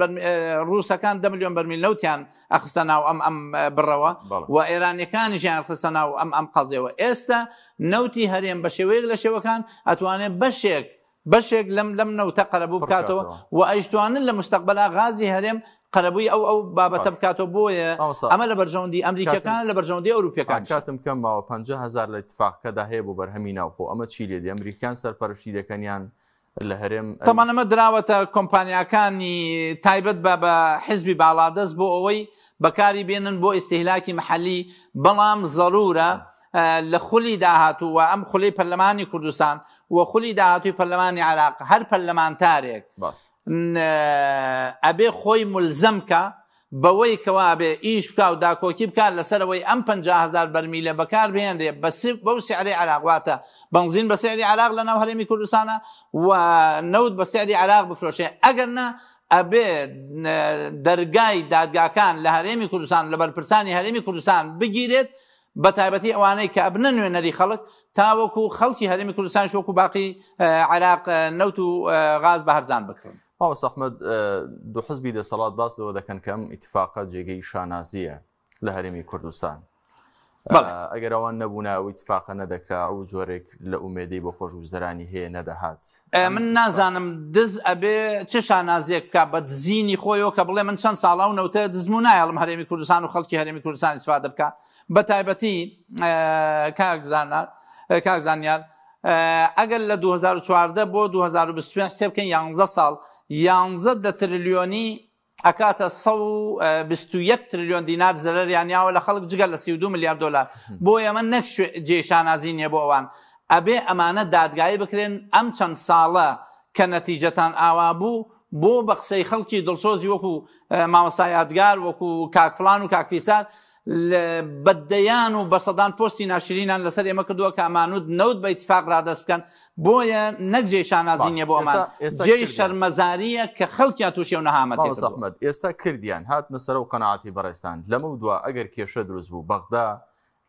Speaker 2: ڕووسەکان 10 ملیۆن بەرمیل نەوتیان ئەخستە ناو ئەم ئەم بڕەوە و ئێرانیەکانیشیان خستە ناو ئەم ئەم قەزیەوە ئێستا نەوتی هەرێم بە شێوەیەک لە شێوەکان ئەتوانێت بەشێک بەشێک لەم لەم نەوتە قەرەبوو بکاتەوە و ئەیشتوانن لە مستەقبەلا غازی هەرێم قەرەبووی ئەو ئەو بابەتە بکاتەوە بۆیە ئەمە لە بەرژەوەندی ئەمریکەکان لە بەرژەوەندی ئەوروپیەکان
Speaker 1: کاتم کەم ماوە 500هزار لە اتفاقەکەدا هەیە بۆ بەرهەمی ناوخۆ ئەمە چی لێ دێ ئەمریکان سەرپەرشتی دەکەنیان لە هەرێم
Speaker 2: تەمان ئەمە دراوەتە کۆمپانیاکانی تایبەت بە بە حزبی باڵادەست بۆ ئەوەی بەکاری بێنن بۆ ئیسیهلاکی محەلی بەڵام زەرورە لە خولی داهاتوو و ئەم خولی پەرلەمانی کوردستان و خولی داهاتووی پەرلەمانی عراق هەر پەرلەمانتارێک ئەبێ خۆی ملزەم کە بەوەی کەوا بێ ئیش بکا و داکۆکی بکا لەسەر ئەوەی ئەم 50 هەزار بەرمیلە بەکار بهێنرێ بەو سعرەی عێراق واتە بەنزین بە سعری عێراق لە ناو هەرێمی کوردستانە و نەوت بە سعری عێراق بفرۆشێ ئەگەر نا ئەبێ دەرگای دادگاکان لە هەرێمی کوردستان لە بەرپرسانی هەرێمی کوردستان بگیرێت بە تایبەتی ئەوانەی کە ئەبنە نوێنەری خەڵک تاوەکو خەڵکی هەرێمی کوردستانش وەکو باقی عێراق نەوت و غاز بە هەرزان بکڕن.
Speaker 1: مامۆستا ئەحمەد دوو حزبی دەسەڵات باس لەوە دەکەن کە ئەم ئیتفاقە جێگەی شانازییە لە هەرێمی کوردستان. ئەگەر ئەوان نەبوونا ئەو ئیتفاقە نەدەکرا ئەو جۆرێک لە ئومێدەی بۆ خۆشگوزەرانی هەیە نەدەهات.
Speaker 2: من نازانم دز ئەبێ چ شانازیەک بکا بە دزینی خۆیەوە کە بڵێ من چەند ساڵە و نەوتە دزم و نایەڵم هەرێمی کوردستان و خەڵکی هەرێمی کوردستان ئیسفادە بکا بە تایبەتی کاک زانار کاک زانیار ئەگەر لە 2014 بۆ 2025 سێ بکەین 11 ساڵ 11 دە ترلیۆنی ئەکاتە 121 ترلیۆن دینار زەرەریان یاوە لە خەڵک جگە لە 32 ملیار دۆلار بۆ ئێمە نەک جێ شانازی نییە بۆ ئەوان ئەبێ ئەمانە دادگایی بکرێن ئەم چەند ساڵە کە نەتیجەتان ئاوا بوو بۆ بە قسەی خەڵکی دڵسۆزی وەکو مامۆستا یادگار وەکو کاک فلان و کاک فیسار بە دەیان و بە سەدان پۆستی ناشرینان لەسەر ئێمە کردووە کە ئەمانوت نەوت بە ئیتفاق ڕادەست بکەن بۆیە نەک جێی شانازی نییە بۆ ئەمان جێی شەرمەزارییە کە خەڵکیان تووشی ئەو نەهامەتیە کردووە.
Speaker 1: مامۆستا ئێستا کردیان هاتنە سەر ئەو قەناعەتی بەڕێزتان لەمەو دوا ئەگەر کێشە دروست بوو بەغدا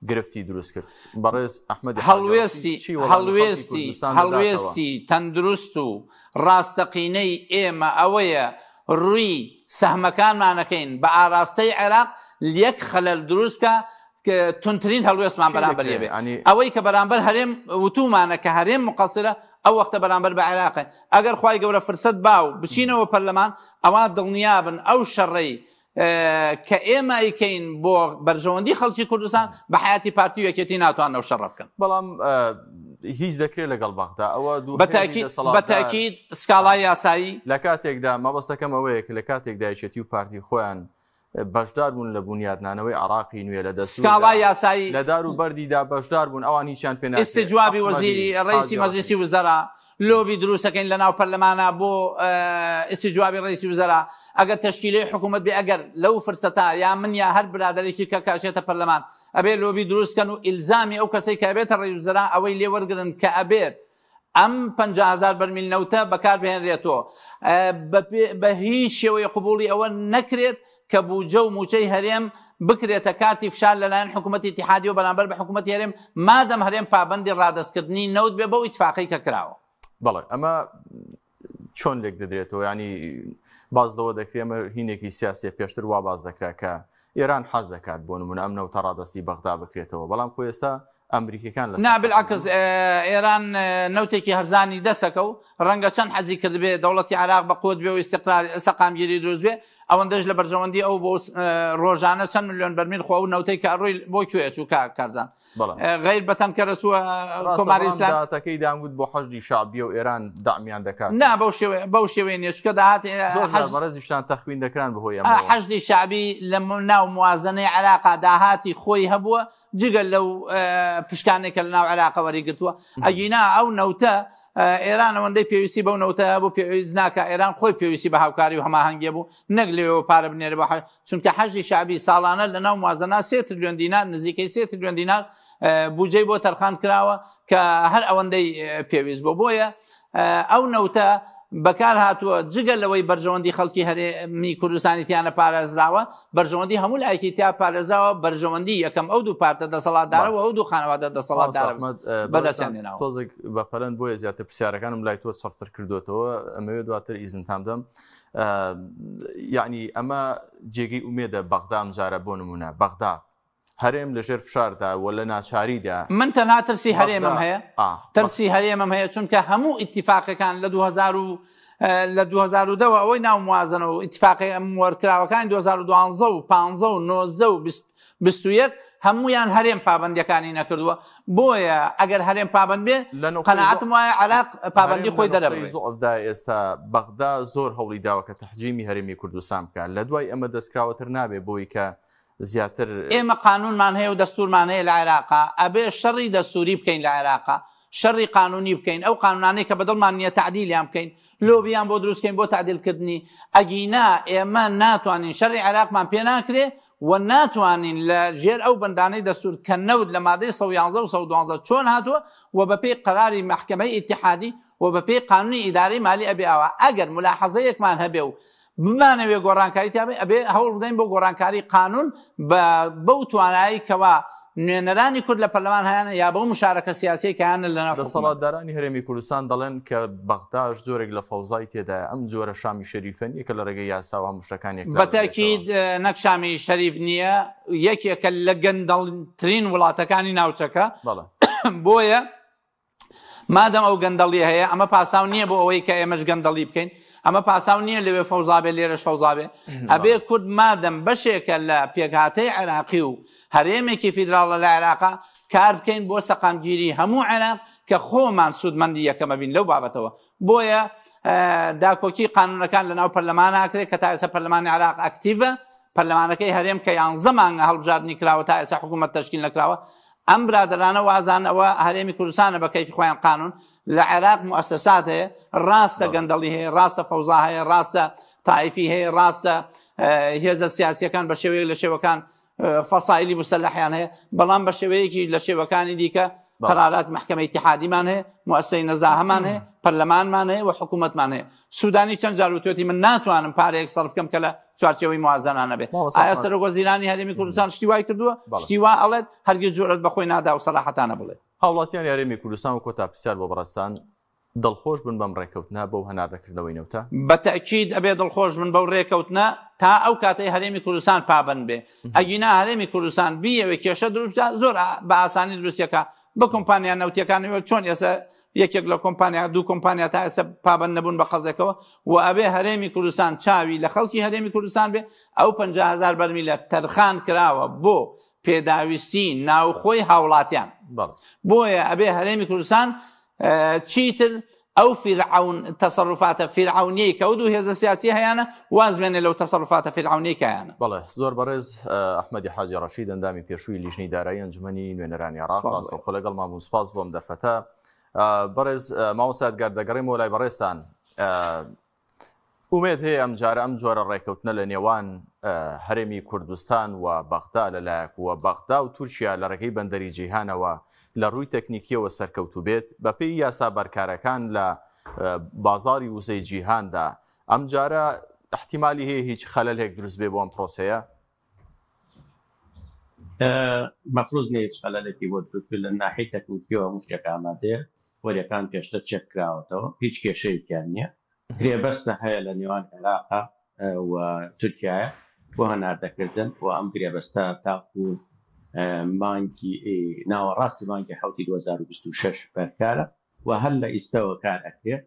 Speaker 1: گرفتی دروست کرد بەڕێز ئەحمەدی
Speaker 2: هەڵوێستی هەڵوێستی هەڵوێستی تەندروست و ڕاستەقینەی ئێمە ئەوەیە ڕووی سەهمەکانمانەکەین بە ئاراستەی عێراق یەک خەلەل دروست بکە تونترین هەڵوێستمان بەرامبەر بێ ئەوەی کە بەرامبەر هەرێم وتومانە کە هەرێم مقەسرە ئەو وەختە بەرامبەر بە عێراقە ئەگەر خوای گەورە فرسەت با و بچینەوە پەرلەمان ئەوە دڵنیابن ئەو شەڕەی کە ئێمە ئەیکەین بۆ بەرژەوەندی خەڵکی کوردستان بە حیاتی پارتی و یەکێتی ناتوان ئەو شەڕە بکەن.
Speaker 1: بەڵام هیچ دەکرێت لەگەڵ بەغدا ئەوە دوو
Speaker 2: بەتاکیید سکاڵای یاسایی
Speaker 1: لە کاتێکدا مەبەستەکەم ئەوەیە کە لە کاتێکدا یەکێتی و پارتی خۆیان بەشدار بوون لە بونیادنانەوەی عراقی نوێ لە دەست
Speaker 2: سکاڵای یاسایی
Speaker 1: لە دار و بەردیدا بەشدار بوون ئەوان هیچیان پێ ناکرێت.
Speaker 2: استجوابی وەزیری ڕئیسی مەجلیسی وزەرا لۆبی دروستەکەین لە ناو پەرلەمانا بۆ ئیستیجوابی ڕئیسی وزەرا ئەگەر تەشکیلەی حکوومەت بێ ئەگەر لەو فرسەتا یا من یا هەر برادەرێکی کە کاشێتە پەرلەمان ئەبێ لۆبی دروست کەن و ئیلزامی ئەو کەسەی کە ئەبێتە ڕئیس وزەرا ئەوەی لێ وەرگرن کە ئەبێت ئەم 50هزار بەرمیل نەوتە بەکار بهێنرێتەوە بە هیچ شێوەیە قبوڵی ئەوە نەکرێت کە بوجە و موچەی هەرێم بکرێتە کارتی فشار لەلایەن حکوومەتی ئیتیحادیەوە بەرامبەر بە حکوومەتی هەرێم مادەم هەرێم پابەندی ڕادەستکردنی نەوت بێ بەو ئیتفاقەی کە کراوە.
Speaker 1: بەڵێ ئەمە چۆن لێک دەدرێتەوە ینی باز لەوە دەکرێت ئەمە هینێکی سیاسیە پێشتر وا باز دەکرا کە ئێران حەز دەکات بۆ نمونە ئەم نەوتە ڕادەستی بەغدا بکرێتەوە بەڵام خۆ ئێستا ئەمریکیەکان لە
Speaker 2: نا بالعکس ئێران نەوتێکی هەرزانی دەسەکە و ڕەنگە چەند حەزی کردبێ دەوڵەتی عراق بە قوت بێ و ئیستقرار سەقامگیری دروست بێ ئەوەندەش لە بەرژەوەندی ئەو بۆ ڕۆژانە چەند ملیۆن بەرمیل خۆ ئەو نەوتەی کە ڕۆی بۆ کوێ چوو کاک کارزان غیر بەتەن کە رسووە کۆماری ئیسلام
Speaker 1: داتەکەی دامگوت بۆ حەشدی شعبیە و ئێران دامیان دەکات
Speaker 2: نا بەو شێوەیە بەو شێوەیە نیە چونکە داهات
Speaker 1: بەڕێزیشتان تەخوین دەکران بەهۆی
Speaker 2: حەشدی شعبی لە ناو موازنەی عێراقا داهاتی خۆی هەبووە جگە لەو پشکانێک کە لە ناو عێراقە وەریگرتووە ئەگینا ئەو نەوتە ئێران ئەوەندەی پێویستی بەو نەوتە هەبوو پێویست ناکە ئێران خۆی پێویستی بە هاوکاری و هەماهەنگیە بوو نەک لەوێوە پارە بنێرە بۆ چونکە حەشدی شعبی ساڵانە لە ناو موازنە سێ تریلیۆن دینار نزیکەی سێ تریلیۆن دینار بودجەی بۆ تەرخان کراوە کە هەر ئەوەندەی پێویست بۆ بۆیە ئەو نەوتە بەکار هاتووە جگە لەوەی بەرژەوەندی خەڵکی هەرێمی کوردستانی تیانە پارێزراوە بەرژەوەندی هەموو لایەکی تیا پارێزراوە بەرژەوەندی یەکەم ئەو دوو پارتە دەسەڵاتدارە و ئەو دوو خانەوادە دەسەڵاتدارە بەدەستیان هێناوە.
Speaker 1: تۆزێک بە پەلەن بۆیە زیاتر پرسیارەکانم لای تۆ چڕتر کردوێتەوە ئەمەوێت دواتر ئیزنتان بدەم یعنی ئەمە جێگەی ئومێدە بەغدا ئەمجارە بۆ نمونە بەغدا هەرێم لە ژێر فشاردا و لە ناچاریدا.
Speaker 2: من تەنها ترسی هەرێمم هەیە ترسی هەرێمم هەیە چونکە هەموو ئیتیفاقەکان لە 2000 و لە 2010 ەوە ئەوەی ناو موازنە و ئیتفاقی وەرکراوەکانی 2012 و 15 و 19 و 21 هەمویان هەرێم پابندەکانی نەکردووە بۆیە ئەگەر هەرێم پابند بێ قەناعەتم وایە عراق پابندی خۆی دەرەبڕێ.
Speaker 1: زۆردا ئێستا بەغدا زۆر هەوڵی داوە کە تەحجیمی هەرێمی کوردستان بکات لە دوای ئەمە دەستکراوەتر نابێ بۆی کە زیاتر.
Speaker 2: ئێمە قانونمان هەیە و دەستورمان هەیە لە عێراقا، ئەبێ شەڕی دەستوری بکەین لە عێراقا، شەڕی قانونی بکەین، ئەو قانونانەی کە بەدڵمان نییە تەعدیلیان بکەین، لۆبیان بۆ دروست کەین بۆ تەعدیلکردنی، ئەگینا ئێمە ناتوانین شەڕی عێراقمان پێ ناکرێ و ناتوانین لە ژێر ئەو بەندانەی دەستور کە نەوت لە مادەی 111 و 112 چۆن هاتووە و بەپێی قەراری مەحکەمەی ئیتیحادی و بەپێی قانونی ئیدارەی مالی ئەبێ ئاوا ئەگەر ملاحەزەیەکمان هەبێ و بمانەوێ گۆڕانکاری تیا بێ ئەبێ هەوڵ بدەین بۆ گۆڕانکاری قانون بە بەو توانایی کەوا نوێنەرانی کورد لە پەرلەمان هەیانە یا بەو مشارەکە سیاسیەی کە هەیانە لەناو حکومەت.
Speaker 1: دەسەڵاتدارانی هەرێمی کوردستان دەڵێن کە بەغداش جۆرێک لە فەوزای تێدایە، ئەم جۆرە شامی شەریفە نییە کە لە ڕێگەی یاساوە هەموو شتەکان یەکلا
Speaker 2: بە تەئکید
Speaker 1: بکرێتەوە.
Speaker 2: نەک شامی شەریف نییە، یەکێکە لە گەندەڵترین وڵاتەکانی ناوچەکە،
Speaker 1: بەڵێ.
Speaker 2: بۆیە مادەم ئەو گەندەڵیە هەیە ئەمە پاساو نییە بۆ ئەوەی کە ئێمەش گەندەڵی بکەین ئەمە پاساو نییە لەوێ فەوزا بێ لێرەش فەوزا بێ ئەبێ کورد مادەم بەشێکە لە پێکهاتەی عێراقی و هەرێمێکی فیدراڵە لە عێراقا کار بکەین بۆ سەقامگیری هەموو عێراق کە خۆمان سوودمەندی یەکەمە بین لەو بابەتەوە بۆیە داکۆکی قانونەکان لە ناو پەرلەمان ناکرێت کە تا ئێستا پەرلەمانی عێراق ئەکتیڤە پەرلەمانەکەی هەرێم کە یانزە مانگە هەڵبژاردنی کراوە تا ئێستا حکوومەت تەشکیل نەکراوە ئەم برادەرانە وازان ئەوە هەرێمی کوردستانە بە کەیفی خۆیان قانون لە عێراق موئەسەسات هەیە ڕاستە گەندەڵی هەیە ڕاستە فەوزا هەیە ڕاستە تایفی هەیە ڕاستە هێزە سیاسیەکان بە شێوەیەک لە شێوەکان فەسایلی مسلحیان هەیە بەڵام بە شێوەیەکی لە شێوەکانی دیکە قەرارات محکمە ئیتحادیمان هەیە موسەی نەزاهەمان هەیە پەرلەمانمان هەیە و حکوومەتمان هەیە سوودانی چەند جار وتوێتی من ناتوانم پارەیەک سەرف بکەم کە لە چوارچێوەی موازنە نەبێ ئایا سەرۆک وەزیرانی هەرێمی کوردستان شتی وای کردووە شتی وا ئەڵێت هەرگیز جورئەت بە خۆی نادا و سەراحەتانە بڵێ.
Speaker 1: هاوڵاتیانی هەرێمی کوردستان و کۆتا پرسیار بۆ بەڕێزتان، دڵخۆش بن بەم ڕێکەوتنە بەو هەناردەکردنەوەی نەوتە؟
Speaker 2: بە تەئکید ئەبێ دڵخۆش بن بەو ڕێکەوتنە تا ئەو کاتەی هەرێمی کوردستان پابەند بێ ئەگینا هەرێمی کوردستان بیەوێ کێشە دروست بکا زۆر بە ئاسانی دروستیەکە بە کۆمپانیا نەوتیەکانەوە چۆن ئێستا یەکێک لە کۆمپانیا دوو کۆمپانیا تا ئێستا پابەند نەبوون بە قەزێکەوە و ئەبێ هەرێمی کوردستان چاوی لە خەڵکی هەرێمی کوردستان بێ ئەو 500هزار بەرمیلە تەرخان کراوە بۆ پێداویستی ناوخۆی هاوڵاتیان بۆیە ئەبێ هەرێمی کوردستان چیتر ئەو فیرعون تەسەروفاتە فیرعونیەی کە ئەو دوو هێزە سیاسی هەیانە واز بێنێ لەو تەسەروفاتە فیرعونیەی کە هەیانە.
Speaker 1: بەڵێ زۆر بەڕێز ئەحمەدی حاجی ڕەشید ئەندامی پێشووی لیژنەی دارایی ئەنجومەنی نوێنەرانی عێراق ڕاستەوخۆ لەگەڵمان بوون سپاس بۆ ئەم دەرفەتە بەڕێز مامۆستا یادگار دەگەڕێمەوە لای بەڕێزتان ئومێد هەیە ئەمجارە ئەم جۆرە ڕێکەوتنە لە نێوان هەرێمی کوردستان و بەغدا لەلایەک و بەغدا و تورکیا لە ڕێگەی بەندەری جیهانەوە لە ڕووی تەکنیکیەوە سەرکەوتوو بێت بەپێی یاسا بەرکارەکان لە بازاری وزەی جیهاندا ئەمجارە احتیمالی هەیە هیچ خەلەلێک دروست بێ بۆ ئەم پرۆسەیە؟
Speaker 3: مەفروز نیە هیچ خەلەلێکی بۆ دروست بێت لە ناحیەی تەکنیکیەوە هەموو شتێک ئامادەیە بۆریەکان پێشتر چێک کراوەتەوە هیچ کێشەیەکیان نیە گرێبەستە هەیە لە نێوان عێراقا و تورکیایە بۆ هەناردەکردن و ئەم گرێبەستە تاکو. مانگی ناوەڕاستی مانگی حوتی 2026 بەرکارە و هەر لە ئیستەوە کار ئەکرێ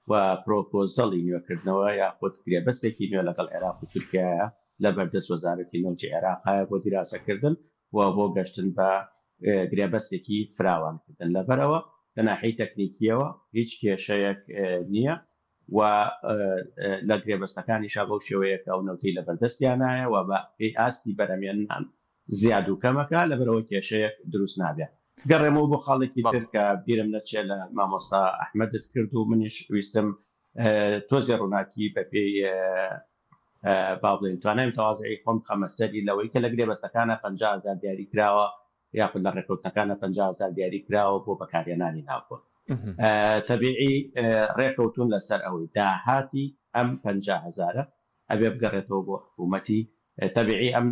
Speaker 3: و پرۆپۆزەڵی نوێکردنەوە یاخود گرێبەستێکی نوێ لەگەڵ عێراق و تورکیایە لە بەردەست وەزارەتی نەوتی عێراقایە بۆ دیراسەکردن و بۆ گەشتن بە گرێبەستێکی فراوانکردن. لەبەرئەوە لە ناحیەی تەکنیکییەوە هیچ کێشەیەک نییە و لە گرێبەستەکانیشا بەو شێوەیە کە ئەو نەوتەی لەبەردەستیانایە و بە پێی ئاستی بەرهەمێنان زیاد و کەمەکە لەبەرئەوە کێشەیەک دروست نابێ. گەڕێمەوە بۆ خاڵێکی تر کە بیرم نەچێ لە مامۆستا ئەحمەدت کرد و منیش ویستم تۆزێ ڕووناکی بە پێی با بڵێین توانای متەوازعی خۆم بخەمە سەری لەوەی کە لە گرێبەستەکانە 50 هەزار دیاری کراوە یاخود لە ڕێکەوتنەکانە 50 هەزار دیاری کراوە بۆ بەکارهێنانی ناوخۆ. تەبیعی ڕێکەوتون لەسەر ئەوەی داهاتی ئەم 50 هەزارە ئەبێ بگەڕێتەوە بۆ حکوومەتی تەبیعی ئەم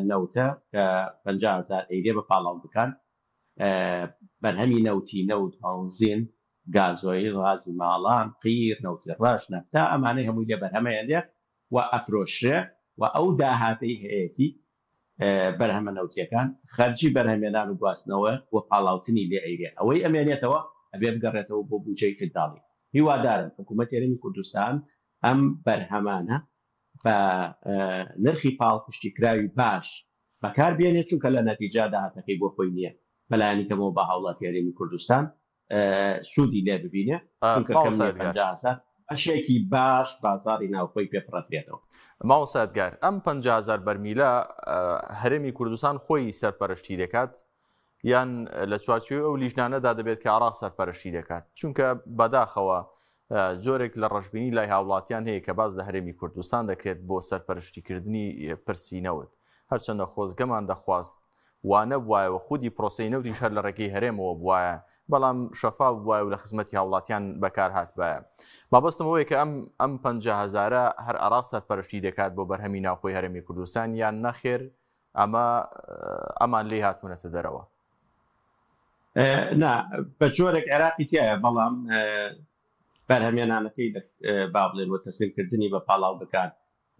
Speaker 3: نەوتە کە 50 هەزار ئەیرێ بە پاڵاوگەکان بەرهەمی نەوتی نەوت بەنزین گازۆیل غازی ماڵان قیر نەوتی ڕەش نەفتا ئەمانەی هەمووی لێ بەرهەمەیەنرێ و ئەفرۆشرێ و ئەو داهاتەی هەیەتی بەرهەمە نەوتیەکان خەرجی بەرهەمێنان و گواستنەوە و پاڵاوتنی لێ ئەیرێ ئەوەی ئەمێنێتەوە ئەبێ بگەڕێتەوە بۆ بوجەی فیدراڵی هیوادارم حکوومەتی هەرێمی کوردستان ئەم بەرهەمانە بە نرخی پاڵپشتیکراوی باش بەکار بێنێت چونکە لە نەتیجە داهاتەکەی بۆ خۆی نییە بەلایەنی کەمەوە بە هاوڵاتی هەرێمی کوردستان سوودی لێ ببینێ چونکە کەم نییە 50 هەزار بەشێکی باش بازاڕی ناوخۆی پێ پڕەکرێتەوە.
Speaker 1: مامۆستا ئەدگار ئەم 50 هەزار بەرمیلە هەرێمی کوردستان خۆی سەرپەرشتی دەکات یان لە چوارچێوەی ئەو لیژنانەدا دەبێت کە عراق سەرپەرشتی دەکات چونکە بەداخەوە جۆرێک لە ڕەشبینی لای هاوڵاتیان هەیە کە باز لە هەرێمی کوردستان دەکرێت بۆ سەرپەرشتیکردنی پرسی نەوت هەرچەندە خۆزگەمان دەخواست وا نەبوایە و خودی پرۆسەی نەوتیش هەر لە ڕێگەی هەرێمەوە بوایە بەڵام شەفاف بوایە و لە خزمەتی هاوڵاتیان بەکار هاتبایە. مەبەستم ئەوەیە کە ئەم ئەم 50 هەزارە هەر عێراق سەرپەرشتی دەکات بۆ بەرهەمی ناوخۆی هەرێمی کوردستان یان نەخێر ئەمە ئەمان لێی هاتوونەتە دەرەوە؟
Speaker 3: نا بە جۆرێک عێراقی تایە بەڵام بەرهەمێنانەکەی با بڵێن و تەسلیمکردنی بە پاڵاوگەکان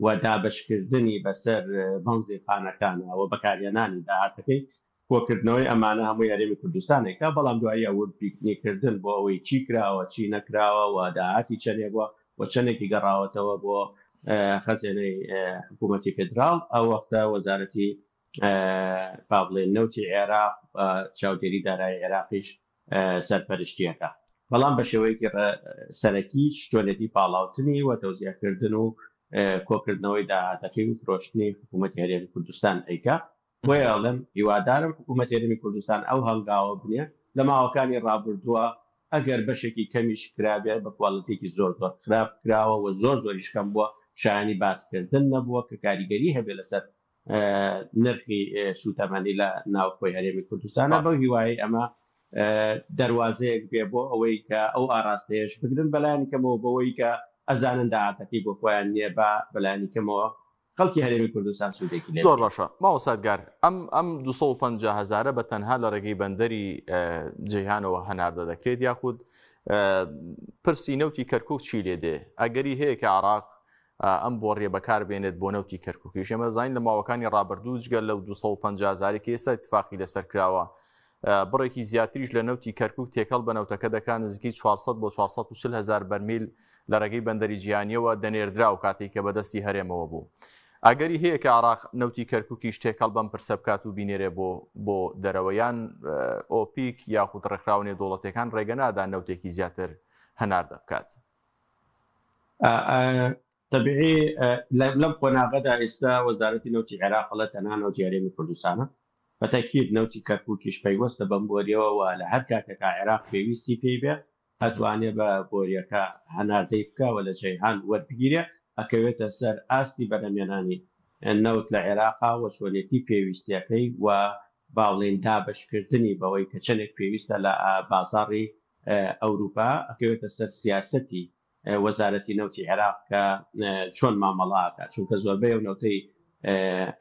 Speaker 3: و دابەشکردنی بەسەر بەنزینخانەکانا و بەکارهێنانی داهاتەکەی، کۆکردنەوەی ئەمانە هەمووی هەرێمی کوردستان ئەیکا، بەڵام دواییە وردبینیکردن بۆ ئەوەی چی کراوە چی نەکراوە و داهاتی چەنێ بووە و چەنێکی گەڕاوەتەوە بۆ خەزێنەی حکوومەتی فیدراڵ، ئەو وەختە وەزارەتی با بڵێین نەوتی عێراق و چاودێری دارایی عێراقیش سەرپەرشتییەکە، بەڵام بە شێوەیەکی سەرەکی چۆنێتی پاڵاوتنی و تەوزیعکردن و کۆکردنەوەی داهاتەکەی و فرۆشتنی حکوومەتی هەرێمی کوردستان ئەیکا. بۆیە ئەڵێم هیوادارم حکوومەتی هەرێمی کوردستان ئەو هەنگاوە بنێ لە ماوەکانی ڕابردووە ئەگەر بەشێکی کەمیش کرابێ بە کواڵیتیەکی زۆر زۆر خراپ کراوە و زۆر زۆریش کەم بووە شایانی باسکردن نەبووە کە کاریگەری هەبێ لەسەر نرخی سووتەمەنی لە ناوخۆی هەرێمی کوردستانە بەو هیوایەی ئەمە دەروازەیەک بێ بۆ ئەوەی کە ئەو ئاراستەیەش بگرن بەلایەنی کەمەوە بەوەی کە ئەزانن داهاتەکەی بۆ خۆیان نییە با بەلایەنی کەمەوە خەڵکی هەرێمی کوردستان سوودێکی لێ
Speaker 1: زۆر باشە مامۆستا ئەدگار ئەم ئەم 250 هەزارە بە تەنها لە ڕێگەی بەندەری جەیهانەوە هەناردە دەکرێت یاخود پرسی نەوتی کەرکک چی لێ دێ ئەگەری هەیە کە عراق ئەم بۆڕیە بەکار بێنێت بۆ نەوتی کەرکوکیش. ئێمە دەزانین لە ماوەکانی ڕابردوو جگە لەو 250 هەزاری کە ئێستا اتفاقی لەسەر کراوە بڕێکی زیاتریش لە نەوتی کەرکک تێکەڵ بە نەوتەکە دەکرا نزیکەی 400 بۆ 440 هزار بەرمیل لە ڕێگەی بەندەری جیهانیەوە دەنێردرا و کاتێک کە بەدەستی هەرێمەوە بوو. ئەگەری هەیە کە عراق نەوتی کەرکوکیش تێکەڵ بەم پرسە بکات و بینێرێ بۆ بۆ دەرەوە یان ئۆپیک یاخود ڕێکخراوە نێودەوڵەتیەکان ڕێگە نادا نەوتێکی زیاتر هەناردە بکات.
Speaker 3: تەبیعی لەم قۆناغەدا ئێستا وەزارەتی نەوتی عێراق ئەڵێ تەنها نەوتی هەرێمی کوردستانە بە تەکید نەوتی کەرکوکیش پەیوەستە بەم بۆریەوە و لە هەر کاتێکا عێراق پێویستی پێی بێ ئەتوانێ بە بۆریەکە هەناردەی بکا و لە جەیهان وەربگیرێ ئەکەوێتە سەر ئاستی بەرهەمێنانی نەوت لە عێراقا و چۆنێتی پێویستیەکەی و با بڵێین دابەشکردنی بەوەی کە چەندێک پێویستە لە بازاڕی ئەوروپا ئەکەوێتە سەر سیاسەتی وەزارەتی نەوتی عێراق کە چۆن مامەڵە ئەکات چونکە زۆربەی ئەو نەوتەی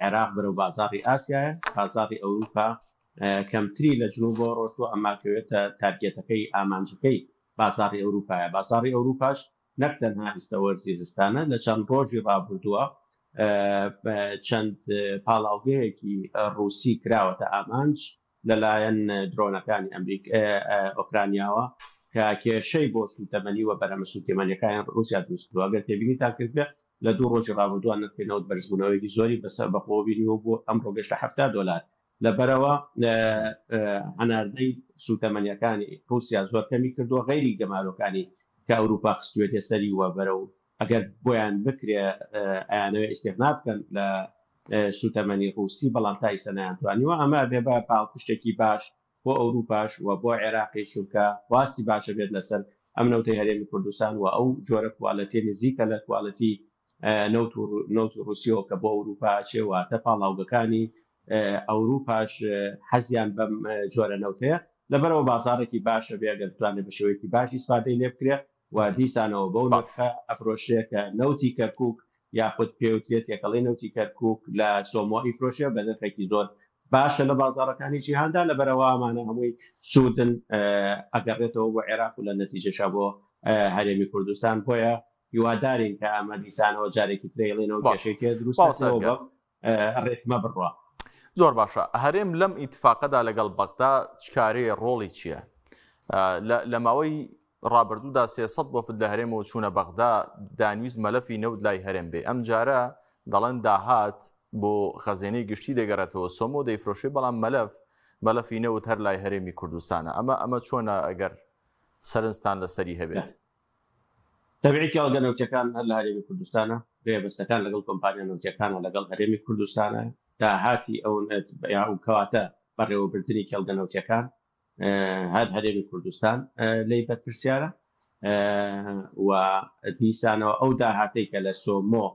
Speaker 3: عێراق بەرەو بازاڕی ئاسیایە بازاڕی ئەوروپا کەمتری لە جنوبەوە ڕۆشتوە ئەما کەوێتە تارگێتەکەی ئامانجەکەی بازاڕی ئەوروپایە بازاڕی ئەوروپاش نەک تەنها ئیستە وەرزی زستانە لە چەند ڕۆژی ڕابردووە. چەند پاڵاوگەیەکی ڕووسی کراوەتە ئامانج لەلایەن درۆنەکانی ئەمریک ئۆکرانیاوە کە کێشەی بۆ سووتەمەنی و بەرهەمە سووتەمەنیەکانی ڕووسیا دروست کردووە. ئەگەر تێبینیتان کردبێ لە دوو ڕۆژی ڕابردووە نرخی نەوت بەرزبوونەوەیەکی زۆری بەسەر بەخۆوە بینیوە بۆ ئەمڕۆ گەشتە 70 دۆلار. لەبەرئەوە هەناردەی سووتەمەنیەکانی ڕووسیا زۆر کەمی کردووە غەیری گەمارۆکانی کە ئەوروپا خستوێتە سەری و بەرەو ئەگەر بۆیان بکرێ ئەیانەوێ ئیستیغنا بکەن لە سووتەمەنی ڕووسی بەڵام تا ئیستا نەیانتوانیوە. ئەمە ئەبێ بە پاڵپشتێکی باش بۆ ئەوروپاش و بۆ عێراقیش چونکە خواستی باشە بێت لەسەر ئەم نەوتەی هەرێمی کوردستان و ئەو جۆرە کوالەتیە نزیکە لە کوالەتی نەوت و نەوتی ڕووسیەوە کە بۆ ئەوروپا ئەچێ واتە پاڵاوگەکانی ئەوروپاش حەزیان بەم جۆرە نەوتەیە لەبەرئەوە بازاڕێکی باشە بێ ئەگەر بتوانرێت بە شێوەیەکی باش ئیسفادەی لێ بکرێ و دیسانەوە بەو نرخە ئەفرۆشرێ کە نەوتی کەرکوک یاخود پێوترێ تێکەڵەی نەوتی کەرکوک لە سۆمۆ ئیفرۆشێ بە نرخێکی زۆر باشە لە بازاڕەکانی جیهاندا لەبەرئەوە ئەمانە هەمووی سوودن ئەگەڕێتەوە بۆ عێراق و لە نەتیجەشا بۆ هەرێمی کوردستان بۆیە هیوادارین کە ئەمە دیسانەوە جارێکی ترە ئەیڵێنەوە
Speaker 1: باش
Speaker 3: کێشەی تێ دروست
Speaker 1: مامۆستا
Speaker 3: نەکەنەوە
Speaker 1: ئەدگار
Speaker 3: بەم ڕێتمە بڕوا.
Speaker 1: زۆر باشە هەرێم لەم ئیتفاقەدا لەگەڵ بەغدا چ کارەیە ڕۆڵی چییە؟ لە ماوەی ڕابردوودا 300 وەفد لە هەرێمەوە چوونە بەغدا دانویست مەلەفی نەوت لای هەرێم بێ ئەم جارە دەڵێن داهات بۆ خەزێنەی گشتی دەگەڕێتەوە سۆمۆ دەیفرۆشێ بەڵام مەلەف مەلەفی نەوت هەر لای هەرێمی کوردستانە ئەمە ئەمە چۆنە ئەگەر سەرنجتان لەسەری هەبێت؟
Speaker 3: تەبیعی کێڵگە نەوتیەکان هەر لە هەرێمی کوردستانە، گرێبەستەکان لەگەڵ کۆمپانیا نەوتیەکانە لەگەڵ هەرێمی کوردستانە، داهاتی ئەو کەواتە بەڕێوەبردنی کێڵگە نەوتیەکان هەر هەرێمی کوردستان لێی بەرپرسیارە و دیسانەوە ئەو داهاتەی کە لە سۆمۆ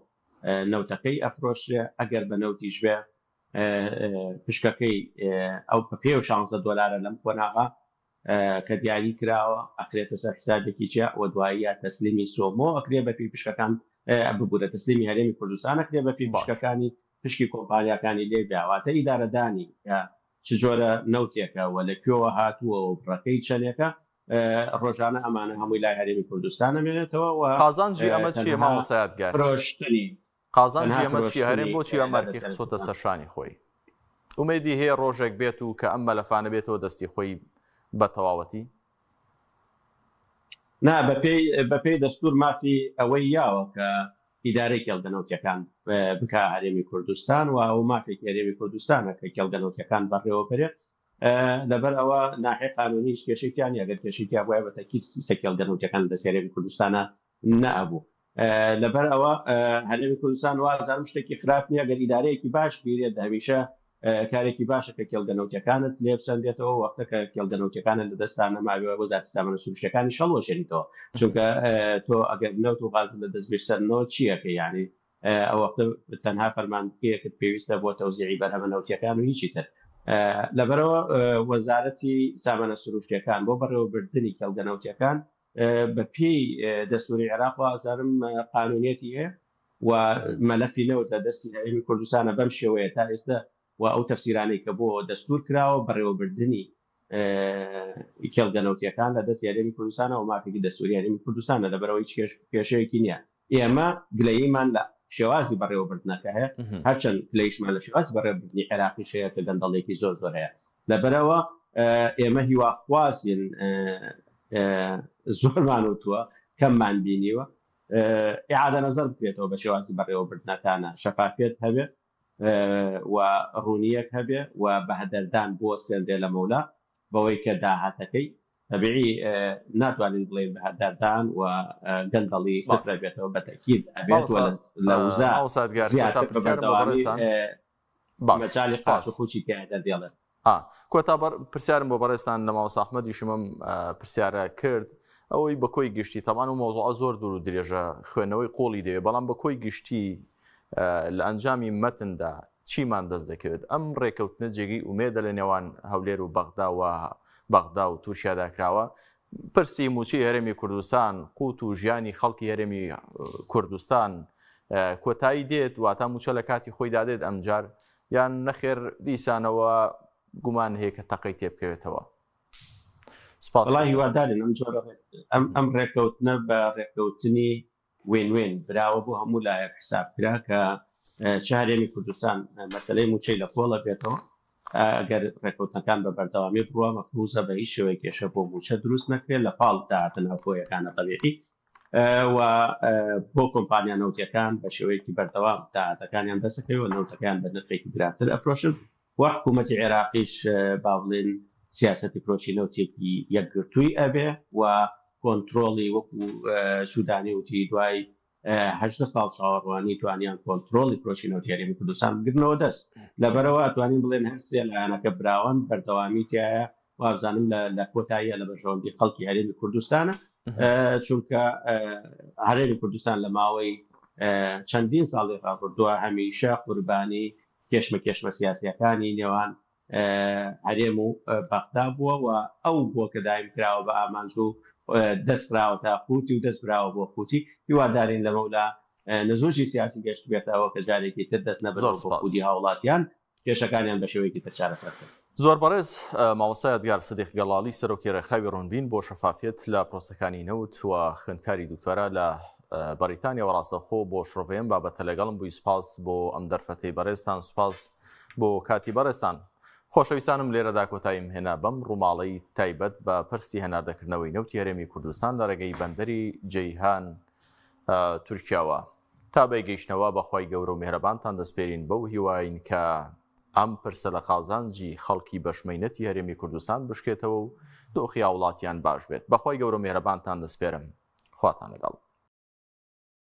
Speaker 3: نەوتەکەی ئەفرۆشرێ ئەگەر بە نەوتیش بێ پشکەکەی ئەو بە پێ 16 دۆلارە لەم قۆناغا کە دیاری کراوە ئەخرێتە سەر حسابێکی جیا و دوایی یا تەسلیمی سۆمۆ ئەکرێ بە پێی پشکەکان ببورە تەسلیمی هەرێمی کوردستان ئەکرێ بە پێی
Speaker 1: باش.
Speaker 3: پشکەکانی پشکی کۆمپانیاکانی لێ بیا واتە ئیدارەدانی کە چ جۆرە نەوتێکە و لە کوێوە هاتووە و بڕەکەی چەندێکە ڕۆژانە ئەمانە هەمووی لای هەرێمی کوردستان ئەمێنێتەوە و
Speaker 1: قازانجی ئەمە چییە
Speaker 3: تەنها
Speaker 1: مامۆستا یادگار؟
Speaker 3: فرۆشتنی
Speaker 1: قازانجی
Speaker 3: تەنها
Speaker 1: ئەمە چییە؟ هەرێم
Speaker 3: فرۆشتنی
Speaker 1: بۆچی ئەم
Speaker 3: لە
Speaker 1: ئەرکەی
Speaker 3: دەست
Speaker 1: خستۆتە سەر شانی خۆی؟ ئومێدی هەیە ڕۆژێک بێت و کە ئەم مەلەفانە بێتەوە دەستی خۆی بە تەواوەتی؟
Speaker 3: نا، بەپێی بەپێی دەستوور مافی ئەوەی یاوە کە ئیدارەی کێڵگە نەوتیەکان بکا هەرێمی کوردستان و ئەو مافێکی هەرێمی کوردستانە کە کێڵگە نەوتیەکان بەڕێوە بەرێ لەبەر ئەوە ناحیە قانونی هیچ کێشەی تیا نیە گەر کێشەی تیا بوایە بە تەکید سیستە کێڵگە نەوتیەکان لە دەست هەرێمی کوردستانە نەئەبوو لەبەر ئەوە هەرێمی کوردستان وازانم شتێکی خراپ نییە گەر ئیدارەیەکی باش بیرێت هەمیشە کارێکی باشە کە کێڵگە نەوتیەکانت لێ بسەندێتەوە وەختە کە کێڵگە نەوتیەکانت لە دەستان نەماوێ وەزارەتی سامانە سروشتیەکانی شەڵوەشێنیتەوە چونکە تۆ ئەگەر نەوت و غاز لە دەست بیرسەرنەوە چیەکە یعنی ئەو وەختە تەنها فەرمانگەیەکت پێویستە بۆ تەوزیعی بەرهەمە نەوتیەکان و هیچی تر لەبەرەوە وەزارەتی سامانە سروشتیەکان بۆ بەڕێوەبردنی کێڵگە نەوتیەکان بە پێی دەستوری عێراق وازانم قانونیەتی هەیە و مەلەفی نەوت لە دەستی هەرێمی کوردستانە بەم شێوەیە تا ئێستا و ئەو تەفسیرانەی کە بۆ دەستور کراوە بەڕێوەبردنی کێڵگە نەوتیەکان لە دەستی هەرێمی کوردستانە و مافێکی دەستوری هەرێمی کوردستانە لەبەرەوە هیچ کێشەیەکی نییە ئێمە گلەییمان لە شێوازی بەڕێوەبردنەکە هەیە، هەرچەند گلەییشمان لە شێوازی بەڕێوەبردنی عێراقیش هەیە کە گەندەڵییەکی زۆر زۆر هەیە. لەبەرئەوە ئێمە هیواخوازین، زۆرمان وتووە، کەممان بینیوە، ئیعادە نەزەر بکرێتەوە بە شێوازی بەڕێوەبردنەکانە، شەفافیەت هەبێ و ڕوونییەک هەبێ و بەهەدەردان بوەستێنرێ لەمەولا. بەوەی کە داهاتەکەی تەبیعی ناتوانین بڵێین بەهەدەردان و گەندەڵی سفر ئەبێتەوە بە تەئکید ئەبێت و لە وزە زیاتر بە بەردەوامی مەجالی قاچ و قوچی تیا دەردێڵێت.
Speaker 1: کۆتا پرسیارم بۆ بەڕێزتان لە مامۆستا ئەحمەدیشم ئەم پرسیارە کرد ئەوەی بە کۆی گشتی تەمان و مۆزوعە زۆر دوور و درێژە خوێندنەوەی قوڵی دەوێت بەڵام بە کۆی گشتی لە ئەنجامی مەتندا چیمان دەست دەکەوێت؟ ئەم ڕێکەوتنە جێگەی ئومێدە لە نێوان هەولێر و بەغدا و بەغدا و تورکیادا کراوە. پرسی مووچەی هەرێمی کوردستان، قوت و ژیانی خەڵکی هەرێمی کوردستان کۆتایی دێت، واتا مووچە لە کاتی خۆیدا دێت ئەمجار یان نەخێر دیسانەوە گومان هەیە کە تەقەی تێبکەوێتەوە؟ سپاس.
Speaker 3: وەڵا هیوادارین ئەم جۆرە ئەم ڕێکەوتنە بە ڕێکەوتنی وێن وێن براوە بۆ هەموو لایەک حساب کرا کە چ هەرێمی کوردستان مەسەلەی مووچەی لە کۆڵە بێتەوە ئەگەر ڕێککەوتنەکان بە بەردەوامی بڕوا مەفروزە بە هیچ شێوەیەک کێشە بۆ مووچە دروست نەکرێت لە پاڵ داهاتە ناوخۆیەکانە تەبیعی و بۆ کۆمپانیا نەوتیەکان بە شێوەیەکی بەردەوام داهاتەکانیان دەستەکەوێت و نەوتەکەیان بە نرخێکی گرانتر ئەفرۆشن و حکوومەتی عێراقیش با بڵێن سیاسەتی فرۆشی نەوتێکی یەکگرتووی ئەبێ و کۆنترۆڵی وەکو سوودانی وتی دوای 18 ساڵ چاوەڕوانی توانیان کۆنترۆڵی فرۆشی نەوتی هەرێمی کوردستان بگرنەوە دەست. لەبەرئەوە ئەتوانین بڵێن هەر سێ لایەنەکە براوەن، بەردەوامی تیایە، وابزانم لە کۆتاییە لە بەرژەوەندی خەڵکی هەرێمی کوردستانە، چونکە هەرێمی کوردستان لە ماوەی چەندین ساڵی ڕابردووە هەمیشە قوربانی کێشمەکێشمە سیاسیەکانی نێوان هەرێم و بەغدا بووە و ئەو بووە کە دایم کراوە بە ئامانج و دەست خراوەتە قوتی و دەست براوە بۆ قوتی. هیوادارین لەمەولا نزوژی سیاسی گەشتبێتەوە کە جارێکی تر دەست نەبەنەوە
Speaker 1: زۆر
Speaker 3: بۆ
Speaker 1: سوپاس.
Speaker 3: خودی هاوڵاتیان، کێشەکانیان بە شێوەیەکی تر چارەسەر بکەن.
Speaker 1: زۆر بەڕێز مامۆستا یادگار سدیق گەڵاڵی سەرۆکی ڕێکخراوی ڕوونبین بۆ شەفافیەت لە پرۆسەکانی نەوت و خوێندکاری دکتۆرا لە بەریتانیاوە ڕاستەوخۆ بۆ شرۆڤەی ئەم بابەتە لەگەڵم بووی سوپاس بۆ ئەم دەرفەتەی بەڕێزتان سوپاس بۆ کاتی بەڕێزتان. خۆشەویستانم لێرەدا کۆتاییم هێنا بەم ڕووماڵەی تایبەت بە پرسی هەناردەکردنەوەی نەوتی هەرێمی کوردستان لە ڕێگەی بەندەری جەیهان تورکیاوە. تا بەی گەیشتنەوە بە خوای گەورە و میهرەبانتان دەسپێرین بەو هیواین کە ئەم پرسە لە قازانجی خەڵکی بەشمەینەتی هەرێمی کوردستان بشکێتەوە و دۆخی هاوڵاتیان باش بێت. بەخوای گەورە و میهرەبانتان دەسپێرم. خواتان لەگەڵ.